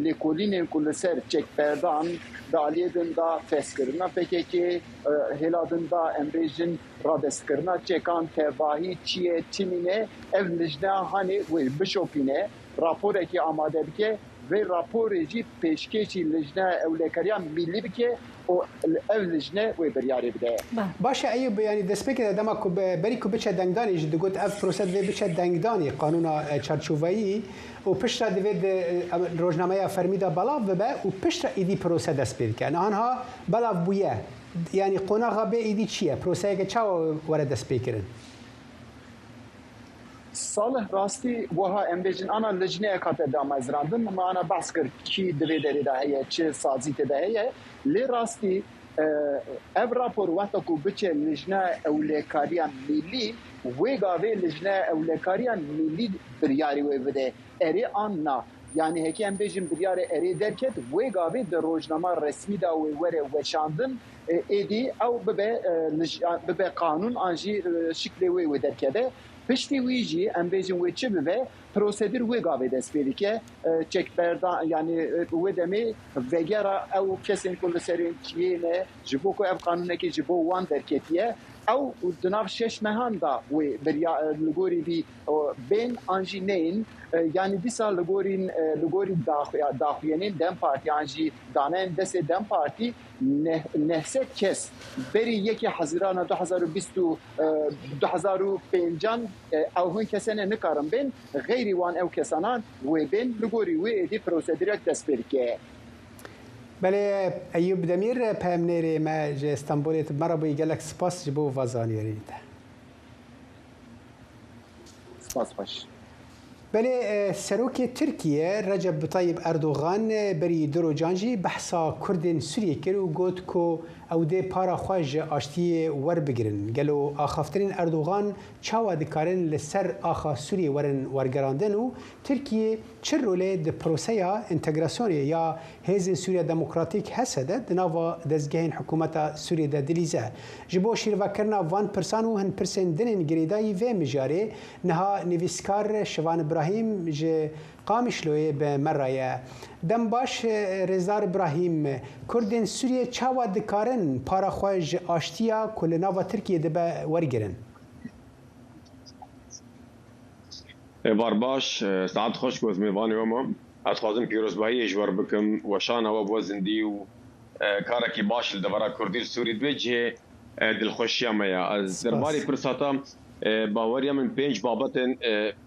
lêkolînên ku li ser çekberdan di aliyê din de feshkirina pkk hêla din de em bêjin radestkirina çekan tevahî çi ye çi nîne ev lijneya hanê wê bişopîne raporekê amade bike vê raporê jî pêşkêşî Lijneya Ewlekariya Mîllî bike û ev lijne wê biryarê bide. Baş e Eyûb, yanî destpêkê de dema ku berî ku biçe dengdanê jî digot ev prose divê biçe dengdanê qanûna çarçoveyî û piştre divê di rojnameya fermî de belav bibe û piştre êdî prose dest pê dike. Niha niha belav bûye. Yanî qonaxa bê êdî çi ye? Proseyeke çawa were destpêkirin? Salih rastî wiha em bêjin ana lijneyek hate damezrandin me ana behs kir kî di vê derê de heye çi sazî tê de heye lê rastî ev rapor wexta ku biçe lijneya ewlekariya mîllî wê gavê lijneya ewlekariya mîllî biryarê wê bide erê an na yanî heke em bêjin biryarê erê derket wê gavê di rojnama resmî de wê were weşandin êdî ew bibe bibe qanûn an jî şiklê wê wê derkeve. Piştî wî jî em bêjin wê çi bibe, prosedur wê gavê dest pê dike. Çekberdan yanî wê demê vegera ew kesên ku li serên çiyê ne ji bo ku ev qanûnekê ji bo wan derketiye ew di nav şeş mehan de wê birya li gorî vî bên an jî neyên. Yanî dîsa li gorî li gorî daxuyaniyên dem Partî an jî daneyên destê dem Partî 900 kes berî yekê Hezîrana 2025 an ew hin kesene nikarin bên, xeyrî wan ew kesanan wê bên li gorî wê êdî prosedurek dest pê dike. Belê Eyûb Demîr peyamnêrê me ji Stenbolê tu bi me re bûyî gelek spas ji bo va zanyariyên te. Spas xweş. Belê Serokê Tirkiye Recep Tayyip Erdogan berî du rojan jî behsa Kurdên Sûriyê kir û got ku ew dê para xwe ji aştiyê werbigirin. Gelo axaftinên Erdogan çawa dikarin li ser axa Sûriyê werin wergerandin û Tirkiye çi rolê di proseya entegrasyonê ya Hêzên Sûriya Demokratîk HSD di nava dezgehên hikûmeta Sûriyê de dilîze? Ji bo şîrvekirina van pirsan û hin pirsên din ên girêdayî vê mijarê Niha nivîskar Şivan Îbrahîm ji Qamişloyê bi me re ye. Dem baş Rêzdar Îbrahîm, Kurdên Sûriyê çawa dikarin para xwe ji aştiya ku li nava Tirkiyê dibe wergirin? Êvar baş, saet xweş ku ez mêvanê we me. Ez dixwazim pîrozbahiyê ji we re bikim, weşana we bi we zindî û karekî baş li devera Kurdî li Sûrî dibe cihê dilxweşiya me ye. Ez derbarê pirsa te Baweriya min pênc babetên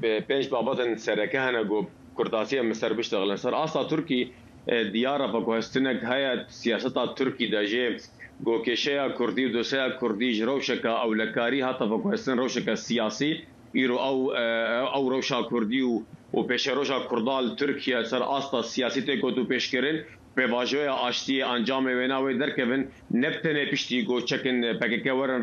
pênc babetên sereke hene ku kurtasiyên min ser biştexilin. Ser asta Tirkî. Diyar e veguhestinek heye di siyaseta Tirkî de jê ku kêşeya Kurdî û doseya Kurdî ji rewşeke ewlekarî hate veguhestin rewşeke siyasî. Îro ew ew rewşa Kurdî û û pêşeroja Kurda li Tirkiye ser asta siyasî tê gotûpêşkirin. Pêvajoya aştiyê encamê wêna wê derkevin ne bi tenê piştî ku çekên pkk werin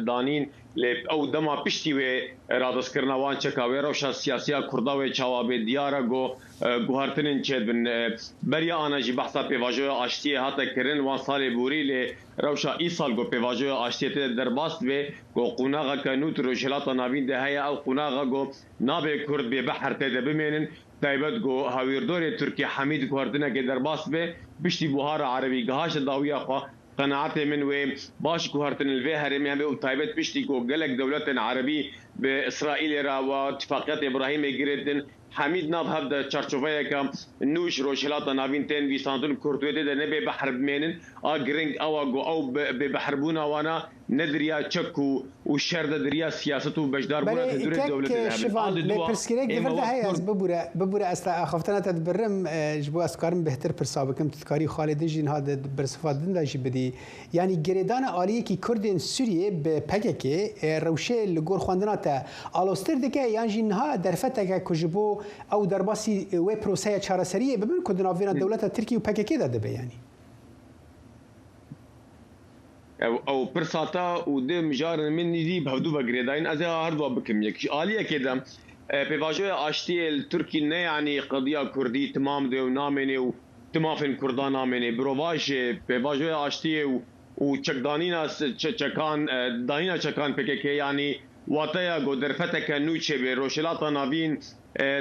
danîn lê ew dema piştî wê radestkirina wan çeka wê rewşa siyasî ya Kurda wê çawa bê diyar e ku guhertinên çêdibin. Beriya ana jî behsa pêvajoya aştiyê hate kirin wan salê borî lê rewşa îsal ku pêvajoya aştiyê tê de derbas dibe ku qonaxeke nû di Rojhilata Navîn de heye ew qonaxa ku nabê Kurd bê behr tê de bimênin taybet ku hawîrdorê Tirkiye hemî di guhertinekê derbas dibe piştî buhara erebî gihaşte dawiya xwe qenaetê min wê baş guhertin li vê herêmê hebe û taybet piştî ku gelek dewletên erebî bi Îsraîlê re we Îtîfaqiyatê Îbrahîmê girêdin Hemî di nav hev de çarçoveyeke nû ji Rojhilata Navîn tên nivîsandin, Kurd wê tê de ne bêbehr bimênin. A giring ew e ku ew bêbehrbûna wan a ne diriya çek û û şer de diriya siyaset û beşdarbûna Belê di durê kek dewletê de hebin. A Şivan, di lê dua pirsgirêk di ême vir de wek heye ez Kurd. bibûre bibûre ez te axaftina te dibirrim ji bo ez dikarim bêhtir pirsa bikim tu dikarî xalê din jî niha di bersiva din de jî bidî. Yanî girêdana aliyekî Kurdên Sûriyê bi PKK'ê rewşê li gor xwendina te aloztir dike yan jî niha derfeteke ku ji bo ew derbasî wê proseya çareseriyê bibin ku di navbêna dewleta Tirkiyê û PKK'ê de dibe yanî? Ew ew pirsa te û du mijarên min nîzî bi hevdu ve girêdayîn. Ez ê her du bikim yek. Ji aliyekê de pêvajoya aştiyê li Tirkî ne yanî qediya Kurdî timam dibe û namênê û Ti mafên Kurdan namênê. Birovajê pêvajoya aştiyê û û çekdanîna çekan danîna çekan pkk yanî wateya ku derfeteke nû çêbê Rojhilata Navîn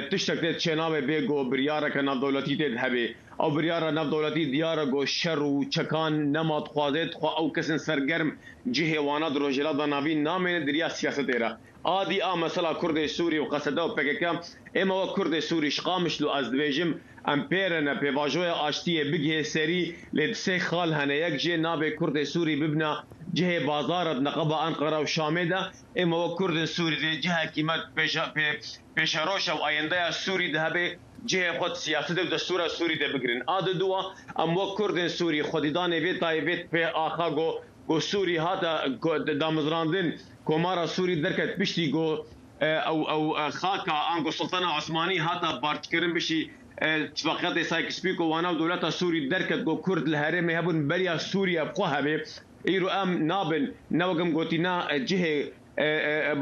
tiştek tê çênabe bê ku biryareke navdewletî tê dihebê. Ew biryara navdewletî diyar e ku şer û çekan nema dixwaze dixwe ew kesên sergerm cihê wana di Rojhilata Navîn namêne diriya siyasetê re. A dî a mesela Kurdê Sûrî û Qesede û pkk ême wek Kurdê Sûrî ji Qamişlo ez dibêjim em pêre ne pêvajoya aştiyê bigihê serî lê di sê xal hene yek jê nabê Kurdê Sûrî bibine cihê bazara di neqeba Enqere û Şamê de ême wek Kurdên Sûrî dê cihekî me di pêşeroja û ayendeya Sûrî de hebê cihê xwe di siyasetê û destûra Sûrî de bigirin. A di duwa em wek Kurdên Sûrî xwedîdanê vê tayê vê pê axa ku ku Sûrî hate damezrandin Komara Sûrî derket piştî ku ew ew xaka ango Sultana Osmanî hate parçkirin piştî Îtîfaqiyatê Sykes-Pîko wana û dewleta Sûrî derket ku Kurd li herêmê hebûn beriya Sûriye bi xwe hebê. Îro em nabin ne wek em gotî na cihê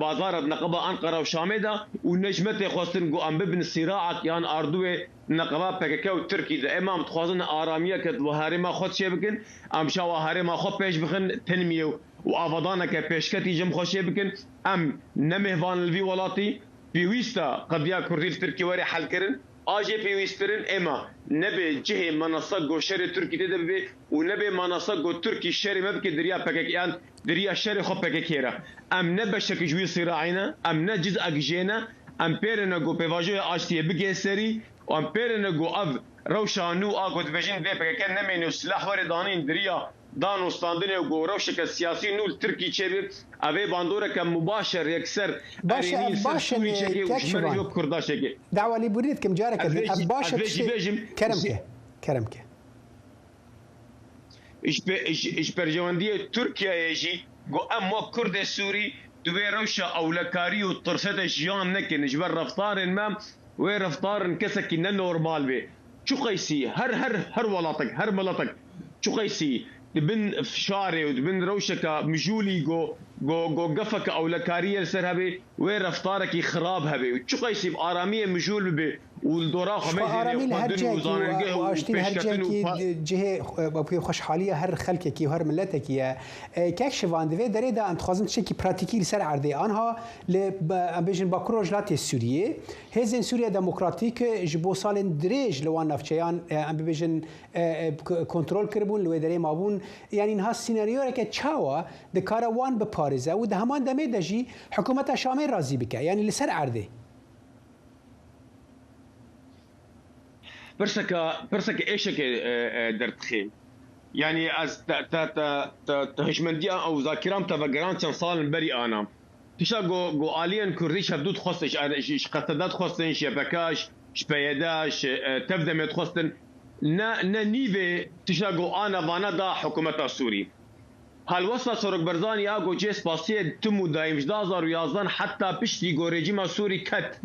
bazara di neqeba Enqere û Şamê de û ne ji me tê xwestin ku em bibin sîraek yan ardûyê neqeba pkk û Tirkî de. Êma em dixwazin aramiyeke di herêma xwe çêbikin, em çawa herêma xwe pêş bixin tenmiyê û û avadaneke pêşketî ji em xwe çêbikin, em ne mêhvan li vî welatî, pêwîst e qediya kurdî li Tirkiyê were helkirin, a jê pêwîsttirin êma nebe cihê menasa ku şerê Tirkî tê de bibe û nebe menasa ku Tirkî şerê me bike diriya pkk yan diriya şerê xwe PKK'ê re. Em ne beşek ji wî sîraê ne, em ne cizek jê ne, em pêre ne ku pêvajoya aştiyê bigihê serî û em pêre ne ku ev rewşa nû a ku dibêjin divê pkk nemêne û silah were danîn diriya Dan û standinê û ku rewşeke siyasî nû li Tirkî çêbê, ev ê bandoreke mubaşer, yekser, Baş e, erênî ev li ser baş e Sûrî çêkê û kek ji me re Şivan. jî wek Kurda çêkê. Dawa lêborînê dikim careke Ez din. vê Ev jî baş e ez vê jî tiştê bêjim kerem ji ke, kerem ke. Ji pê ji ji perjewendiyê Tirkiyeyê jî ku em wek Kurdê Sûrî di wê rewşa ewlekarî û tirsê de jiyan nekin ji ber reftarên me wê reftarin kesekî ne normal bê. Çuqeysî her her her welatek her miletek çuqeysî di bin fişarê û di bin rewşeke mijûlî go go go gefeke ewlekariyê li ser hebê wê reftarekî xirab hebê û çuqeysî bi aramiyê mijûl bibê û li dora xwe Ji xwe mêzênê aramî li her xwendin û cihekî û zanîngeh û û aştî li her pêşketin û cihekî pa cihê wekî xweşhaliya her xelkekî û her miletekî ye. Kek Şivan di vê derê de em dixwazin tiştekî pratîkî li ser erdê anha li em bêjin Bakur Rojhilatê Sûriyê Hêzên Sûriya Demokratîk ji bo salên dirêj li wan navçeyan em bibêjin kontrol kiribûn, li wê derê mabûn. Yanî niha sînaryoyeke çawa dikare wan biparêze û di heman demê de jî hikûmeta Şamê razî bike yanî li ser erdê. Pirseke pirseke êşekê derdixê. Yanî ez te te te te hişmendiya ew zakiram te vegerand çend sal in berî ana. Tişta ku ku aliyên Kurdî ji hevdu dixwestin, ji ji ji Qesede dixwestin, ji YPK, ji ji PYD, ji TEV-DEMê dixwestin. Ne ne nîvê tişta ku ana vana da hikûmeta Sûrî. Helwesta Serok Berzanî a ku cihê spasiyê tim û daîm ji 2011 heta piştî ku rejîma Sûrî ket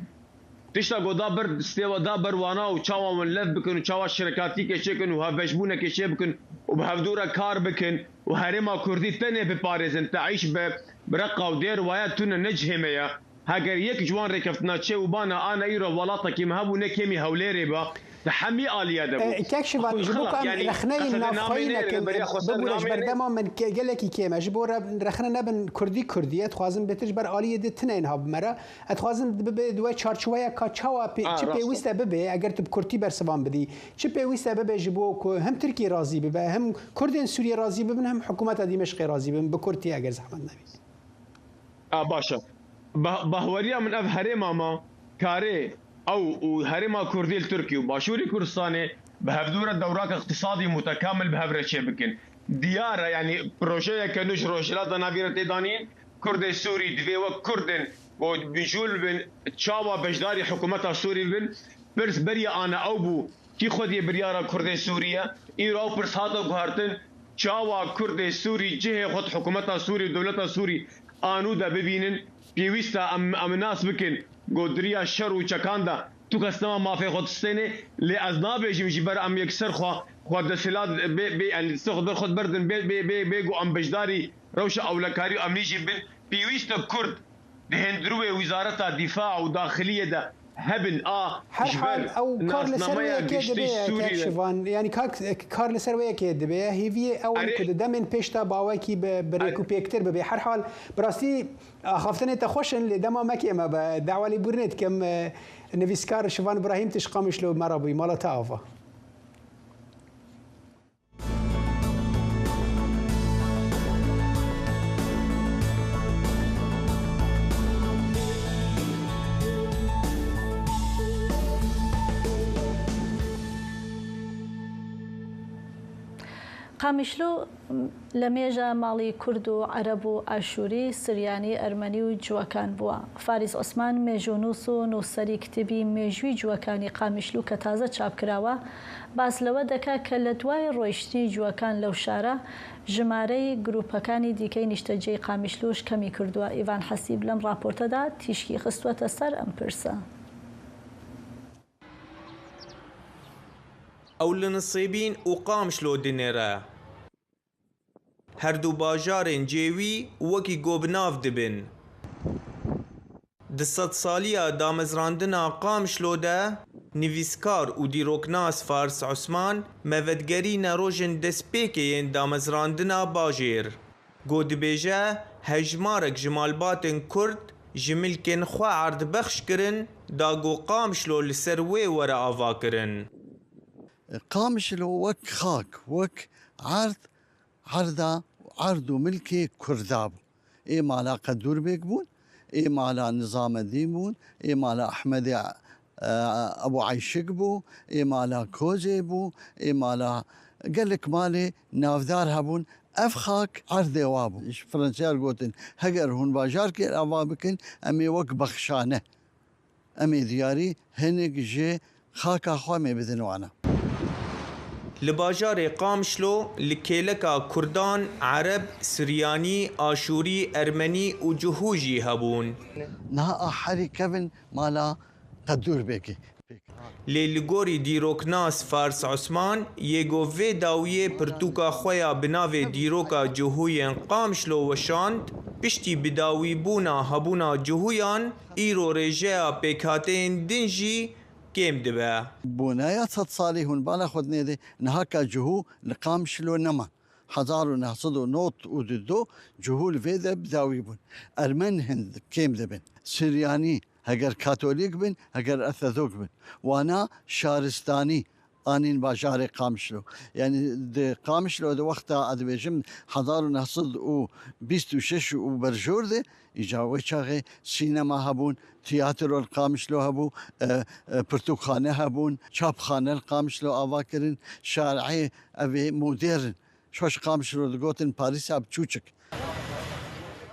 tişta ku da ber stêwa da ber wana û çawa wan lev bikin û çawa şirikatîkê çêkin û hevbeşbûnekê çêbikin û bi hevdû re kar bikin û herêma Kurdî tenê biparêzin teîş bi bi Reqa û Dêr waya tune ne cihê me ye. Heger yek ji wan rêkeftina çê û bana ana îro welatekî me hebû ne kêmî Hewlêrê ba di hemî aliya de bû. Kek Şivan, ji bo ku em rexneyên navxweyî nekin, bibûre ji ber dema min gelekî kêm e, ji bo rexne nebin kurdî kurdî ye, dixwazim bêtir ji ber aliyê di tune yên ha bi me re, ez dixwazim bibe di wê çarçoweya ka çawa çi pêwîst e bibe, eger tu bi kurtî bersivan bidî, çi pêwîst e bibe ji bo ku him Tirkiye razî bibe, him Kurdên Sûriyê razî bibin, him hikûmeta Dîmeşqê razî bibin, bi kurtî eger zehmet nebî. A baş e. Bahweriya min ev herêma me karê ew û herêma Kurdî li Tirkiyê û Başûrê Kurdistanê bi hevdû re dewraka iqtisadî mutekamil bi hev re çêbikin. Diyar e yanî projeyeke nû ji Rojhilata Navîn re tê danîn. Kurdên Sûrî divê wek Kurdên ku mijûl bin çawa beşdarî hikûmeta Sûrî bibin. Pirs beriya ana ew bû Kî xwediyê biryara Kurdên Sûrî ye? Îro ew pirs hate guhertin, çawa Kurdên Sûrî cihê xwe di hikûmeta Sûrî û dewleta Sûrî a nû de bibînin? Pêwîst e em em nas bikin ku di riya şer û çekan de tu kes nema mafê xwe distêne, lê ez nabêjim ji ber em yekser xwe xwe desthilat bê bê yanî destê xwe di ber xwe diberdin bê bê bê bê ku em beşdarî rewşa ewlekarî û emnî jî bin. Pêwîst e Kurd di hêndirûwê Wîzareta Dîfa û Daxiliyê de hebin a Her ji hal ber ew kar li ser wê nasnameya yekê giştî dibe Sûrî kek re. Şivan yanî kak kar li ser wê yekê dibe hêviyê ew in Erê ku di demên pêş de bawekî bi bi erê. rêkûpêktir bibe. Her hal bi rastî axaftinê te xweş in lê dema me kêm e be dawa lêbûrinê dikim nivîskar Şivan Îbrahîm tu ji Qamişlo me re bûyî mala te ava. قامیشلو لە مێژە ماڵی کورد و عەرەب و ئاشووری، سریانی، ئەرمەنی و جووەکان بووە. فاریس عوسمان مێژوونووس و نووسەری کتێبی مێژووی جووەکانی قامیشلو کە تازە چاپ کراوە، باس لەوە دەکا کە لە دوای ڕۆیشتنی جووەکان لەو شارە، ژمارەی گرووپەکانی دیکەی نیشتەجێی قامیشلوش کەمی کردووە. ئیڤان حەسیب لەم ڕاپۆرتەدا تیشکی خستووەتە سەر ئەم پرسە. ئەو لە نسێبین و قامشلۆ دنێرە. هەردوو باژارێن جێوی وەکی گۆبناڤ دبن. Di sedsaliya damezrandina Qamişlo de nivîskar û dîroknas Faris Osman me vedigerîne rojên destpêkê yên damezrandina bajêr. Got dibêje hejmarek ji malbatên Kurd ji milkên xwe erdbexş kirin da ku Qamişlo li ser wê were avakirin. Qamişlo wek xak, wek erd, erda erd û milkê Kurda bû. Ê mala Qedûrbêk bûn, ê mala Nizamedîn bûn, ê mala Ehmedê Ebû Eyşik bû, ê mala Kozê bû, ê mala gelek malê navdar hebûn. Ev xak erdê wa bû. Ji Fransiyar gotin heger hûn bajarkê ava bikin em ê wek bexşane Em ê diyarî hinek ji xaka xwe em ê bidin wana. Li bajarê Qamişlo li kêleka Kurdan, Ereb, Siryanî, Aşûrî, Ermenî û Cihû jî hebûn. Niha a herî kevn mala Qedûrbêkê. Lê li gorî dîroknas Fars Osman yê ku vê dawiyê pirtûka xwe ya bi navê Dîroka Cihûyên Qamişlo weşand, piştî bidawîbûna hebûna cihûyan îro rêjeya pêkhateyên din jî kêm dibe. Bonaya sedsalî hûn bala xwe dinêdê niha ka cihû li Qamişlo neman. 1992 cihû li vê de bi dawî bûn. Ermen hind kêm dibin. Siryanî Heger katolîk bin, heger ortodok bin. Wana şaristanî anîn bajarê Qamişlo. Yanî di Qamişlo de wexta ez dibêjim 1926 û berjor de îca wê çaxê sînema hebûn, tiyatro li Qamişlo hebû, pirtûkxane hebûn, çapxane li Qamişlo ava kirin, şarê ev ê modern Şoş Qamişlo digotin Parîsa biçûçik.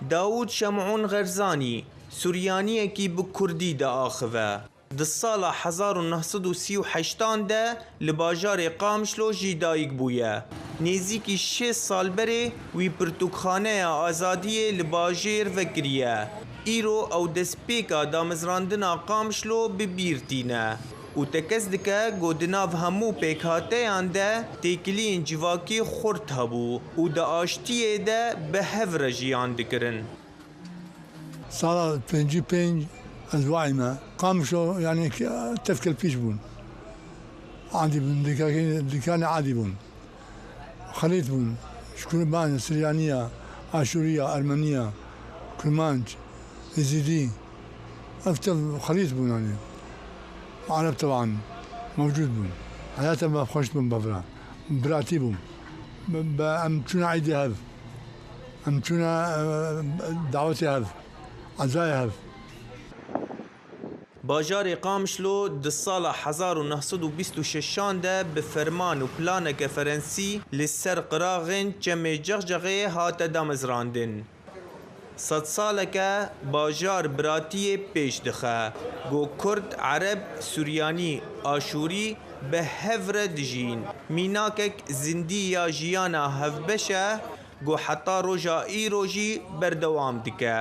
Dawûd Şemûn Xerzanî, Suryaniyekî bi kurdî diaxive. Di sala 1938 an de li bajarê Qamişlo jî dayik bûye. Nêzîkî 60 sal berê wî pirtûkxaneya Azadiyê li bajêr vekiriye. Îro ew destpêka damezrandina Qamişlo bi bîr tîne û tekez dike ku di nav hemû pêkhateyan de têkiliyên civakî xurt hebû û di aştiyê de bi hev re jiyan dikirin. Sala 55 ez waî me. Qamişlo yanî tev kelpîç bûn. Adî bûn, dikanê adî bûn. Xelît bûn. Ji Kurban, Siryaniya, Aşûriya, Ermeniya, Kurmanc, Êzîdî ev tev xelît bûn yanî. Ereb teban mewcûd bûn. Heyata me xweş bûn bi vira. Biratî bûn. Em çûne eydê hev. Em çûne dawetê hev, ezayê hev. Bajarê Qamişlo di sala 1926 an de bi ferman û planeke Ferensî li ser qiraxên Çemê Cexcexê hate damezrandin. Sedsaleke bajar biratiyê pêş dixe ku Kurd, Ereb, Suryanî, Aşûrî bi hev re dijîn. Mînakek zindî ya jiyana hevbeş e ku heta roja îro jî berdewam dike.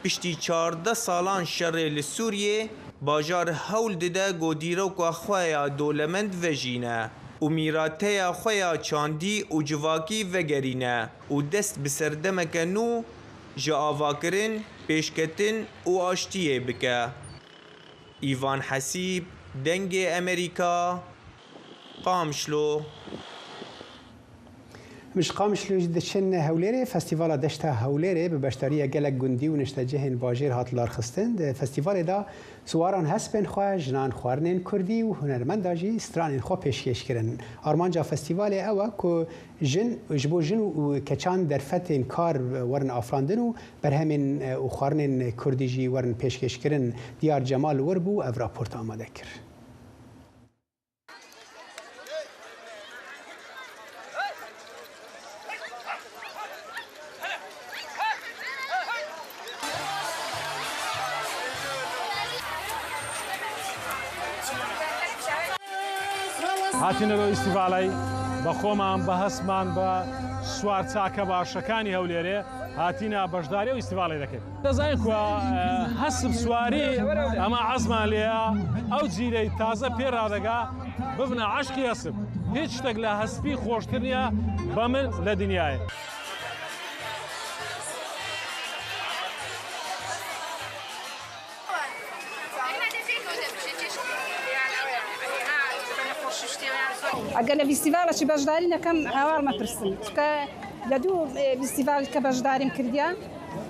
Piştî 14 salan şerê li Sûriyê, bajar hewl dide ku dîroka xwe ya dolemend vejîne û mîrateya xwe ya çandî û civakî vegerîne û dest bi serdemeke nû ji avakirin, pêşketin û aştiyê bike. Îvan Hesîb, Dengê Amerîka, Qamişlo. Em ji Qamişlo jî diçin Hewlêrê. Festîvala Deşta Hewlêrê bi beşdariya gelek gundî û niştecihên bajêr hat lidarxistin. Di festîvalê de siwaran hespên xwe, jinan xwarinên kurdî û hunermenda jî stranên xwe pêşkêş kirin. Armanca festîvalê ew e ku jin ji bo jin û keçan derfetên kar werin afirandin û berhemên û xwarinên kurdî jî werin pêşkêşkirin. Diyar Cemal li wir bû ev raport amade kir. هاتینە لۆ ئیستیڤالای بە خۆمان بە هەستمان بە سوار چاکە باشەکانی هەولێرێ هاتینە بەشداری ئەو ئیستیڤاڵی دەکەین. دەزانین کوا هەسپ سواری ئەمە عەزمان لێیە ئەو جیلەی تازە پێ ڕادەگا ببنە عەشقی هەسپ هیچ شتێک لە هەسپی خۆشتر نییە بە من لە دنیایە. ئەگەر لە ڤیستیڤاڵەکی بەشداری نەکەم هاواڵ مەپرسن چونکە لە دوو ڤیستیڤاڵ کە بەشداریم کردیە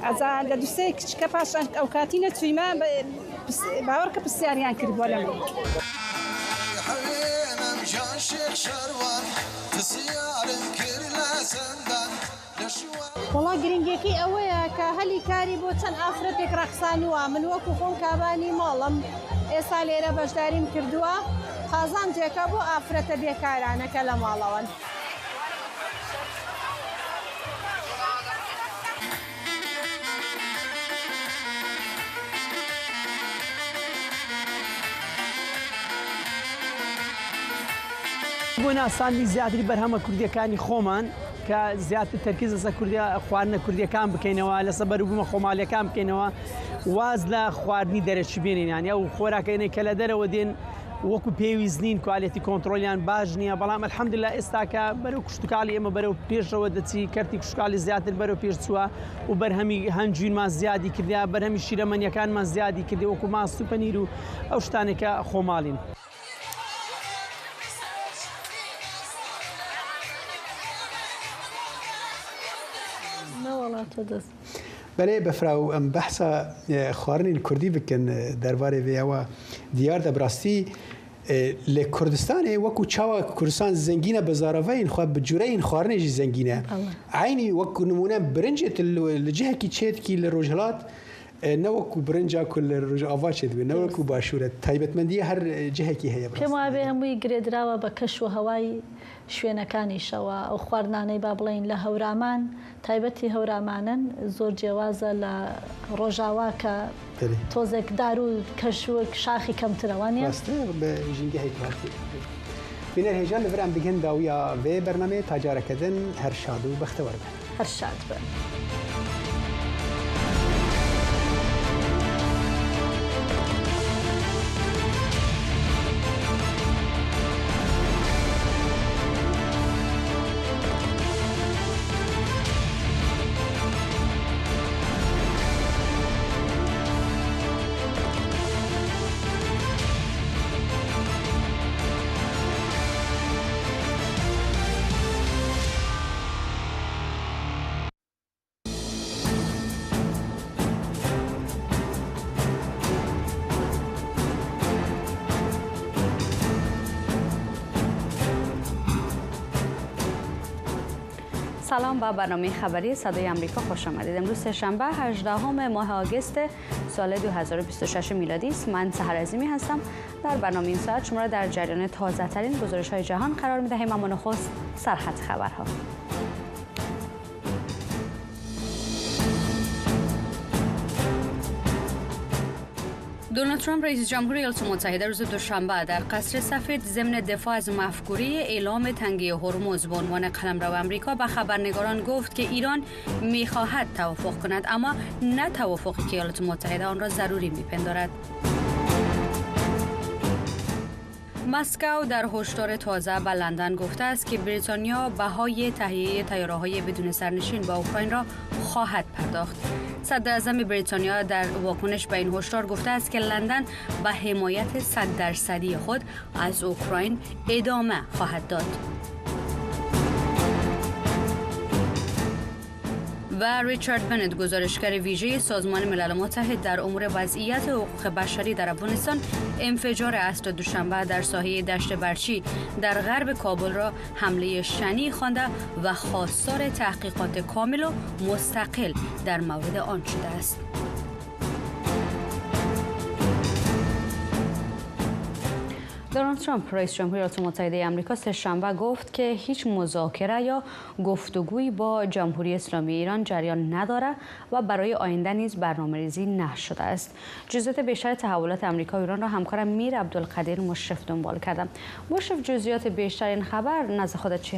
ئەجا لە دوو سێ کچکە پاش ئەو کاتی نەچوویمە باوەڕکە پرسیاریان کردووە لە من. وەڵا گرنگیەکەی ئەوەیە کە هەلی کاری بۆ چەند ئافرەتێک ڕەخسانووە من وەکو خۆم کابانی ماڵم ئێستا لێرە بەشداریم کردووە قازانجێکە بۆ ئافرەتە بێکارانە کە لە ماڵەوەن. بۆ ناساندنی زیاتری بەرهەمە کوردیەکانی خۆمان کە زیاتر تەرکیز لەسەر کوردیا خواردنە کوردیەکان بکەینەوە لەسەر بەروبوومە خۆماڵیەکان بکەینەوە واز لە خواردنی دەرەکی بێنین یانی ئەو خۆراکەینەی کە لە دەرەوە دێن وەکو پێویست نین quality control یان باش نییە بەڵام الحمدلله ئێستاکە بەرەو کشتتوکاڵی ئێمە بەرەو پێشەوە دەچی کەرتی کشتتوکاڵی زیاتر بەرەو پێش چووە و بەرهەمی هەنجوینمان زیادی کردیا بەرهەمی شیرەمەنیەکانمان زیادی کردی وەکو ماست و پەنیر و ئەو شتانێکە خۆماڵین. نەوەڵا تۆ دەست. بەلێ بەفراو ئەم بەحسا خواردنên کوردی بکەن دەربارەی vê diyar de bi rastî li Kurdistanê wekû çawa Kurdistan zengîn e bi zaraveyên xwe bi cureyên xwarinê jî zengîn e. Eynî wek nimûne birincê tu li cihekî çêdikî li Rojhilat. Ne wekû birinca ku li Rojava çêdibe, ne wekû Başûr e. Taybetmendiya her cihekî heye bi پێم rastî. وابێ هەمووی گرێدراوە بە کەش و هەوای شوێنەکانیشەوە. ئەو خواردنانەی با بڵێین لە هەورامان، تایبەتی هەورامانن، زۆر جیاوازە لە ڕۆژاوا کە تۆزێک دار و کەش و شاخی کەمترە، وانییە؟ ڕاستە، بە ژینگەهێک هاتیە. بینەر هێژا li vir em digihin dawiya vê bernameyê ta careke din her şad û bextewar bin. Her şad bin. سلام به برنامه خبری صدای آمریکا خوش آمدید. امروز سه‌شنبه 18 ماه آگوست سال 2026 میلادی است. من سحر عظیمی هستم. در برنامه این ساعت شما را در جریان تازه ترین گزارش های جهان قرار می دهیم. اما نخست سرخط خبرها. دونالد ترامپ رئیس جمهور ایالات متحده روز دوشنبه در قصر سفید ضمن دفاع از مفکوره اعلام تنگه هرمز به عنوان قلمرو امریکا به خبرنگاران گفت که ایران میخواهد توافق کند، اما نه توافقی که ایالات متحده آن را ضروری میپندارد. مسکو در هشدار تازه به لندن گفته است که بریتانیا بهای تهیه طیاره‌های بدون سرنشین با اوکراین را خواهد پرداخت. صدراعظم بریتانیا در واکنش به این هشدار گفته است که لندن به حمایت 100% خود از اوکراین ادامه خواهد داد. و ریچارد بنت گزارشگر ویژه سازمان ملل متحد در امور وضعیت حقوق بشری در افغانستان انفجار عصر دوشنبه در ساحه دشت برچی در غرب کابل را حمله شنی خوانده و خواستار تحقیقات کامل و مستقل در مورد آن شده است. دونالد ترامپ رئیس جمهوری ایالات متحده آمریکا سه‌شنبه گفت که هیچ مذاکره یا گفتگویی با جمهوری اسلامی ایران جریان نداره و برای آینده نیز برنامه‌ریزی نشده است. جزئیات بیشتر تحولات آمریکا و ایران را همکارم میر عبدالقدیر مشرف دنبال کردم. مشرف، جزئیات بیشتر این خبر نزد خودت چی؟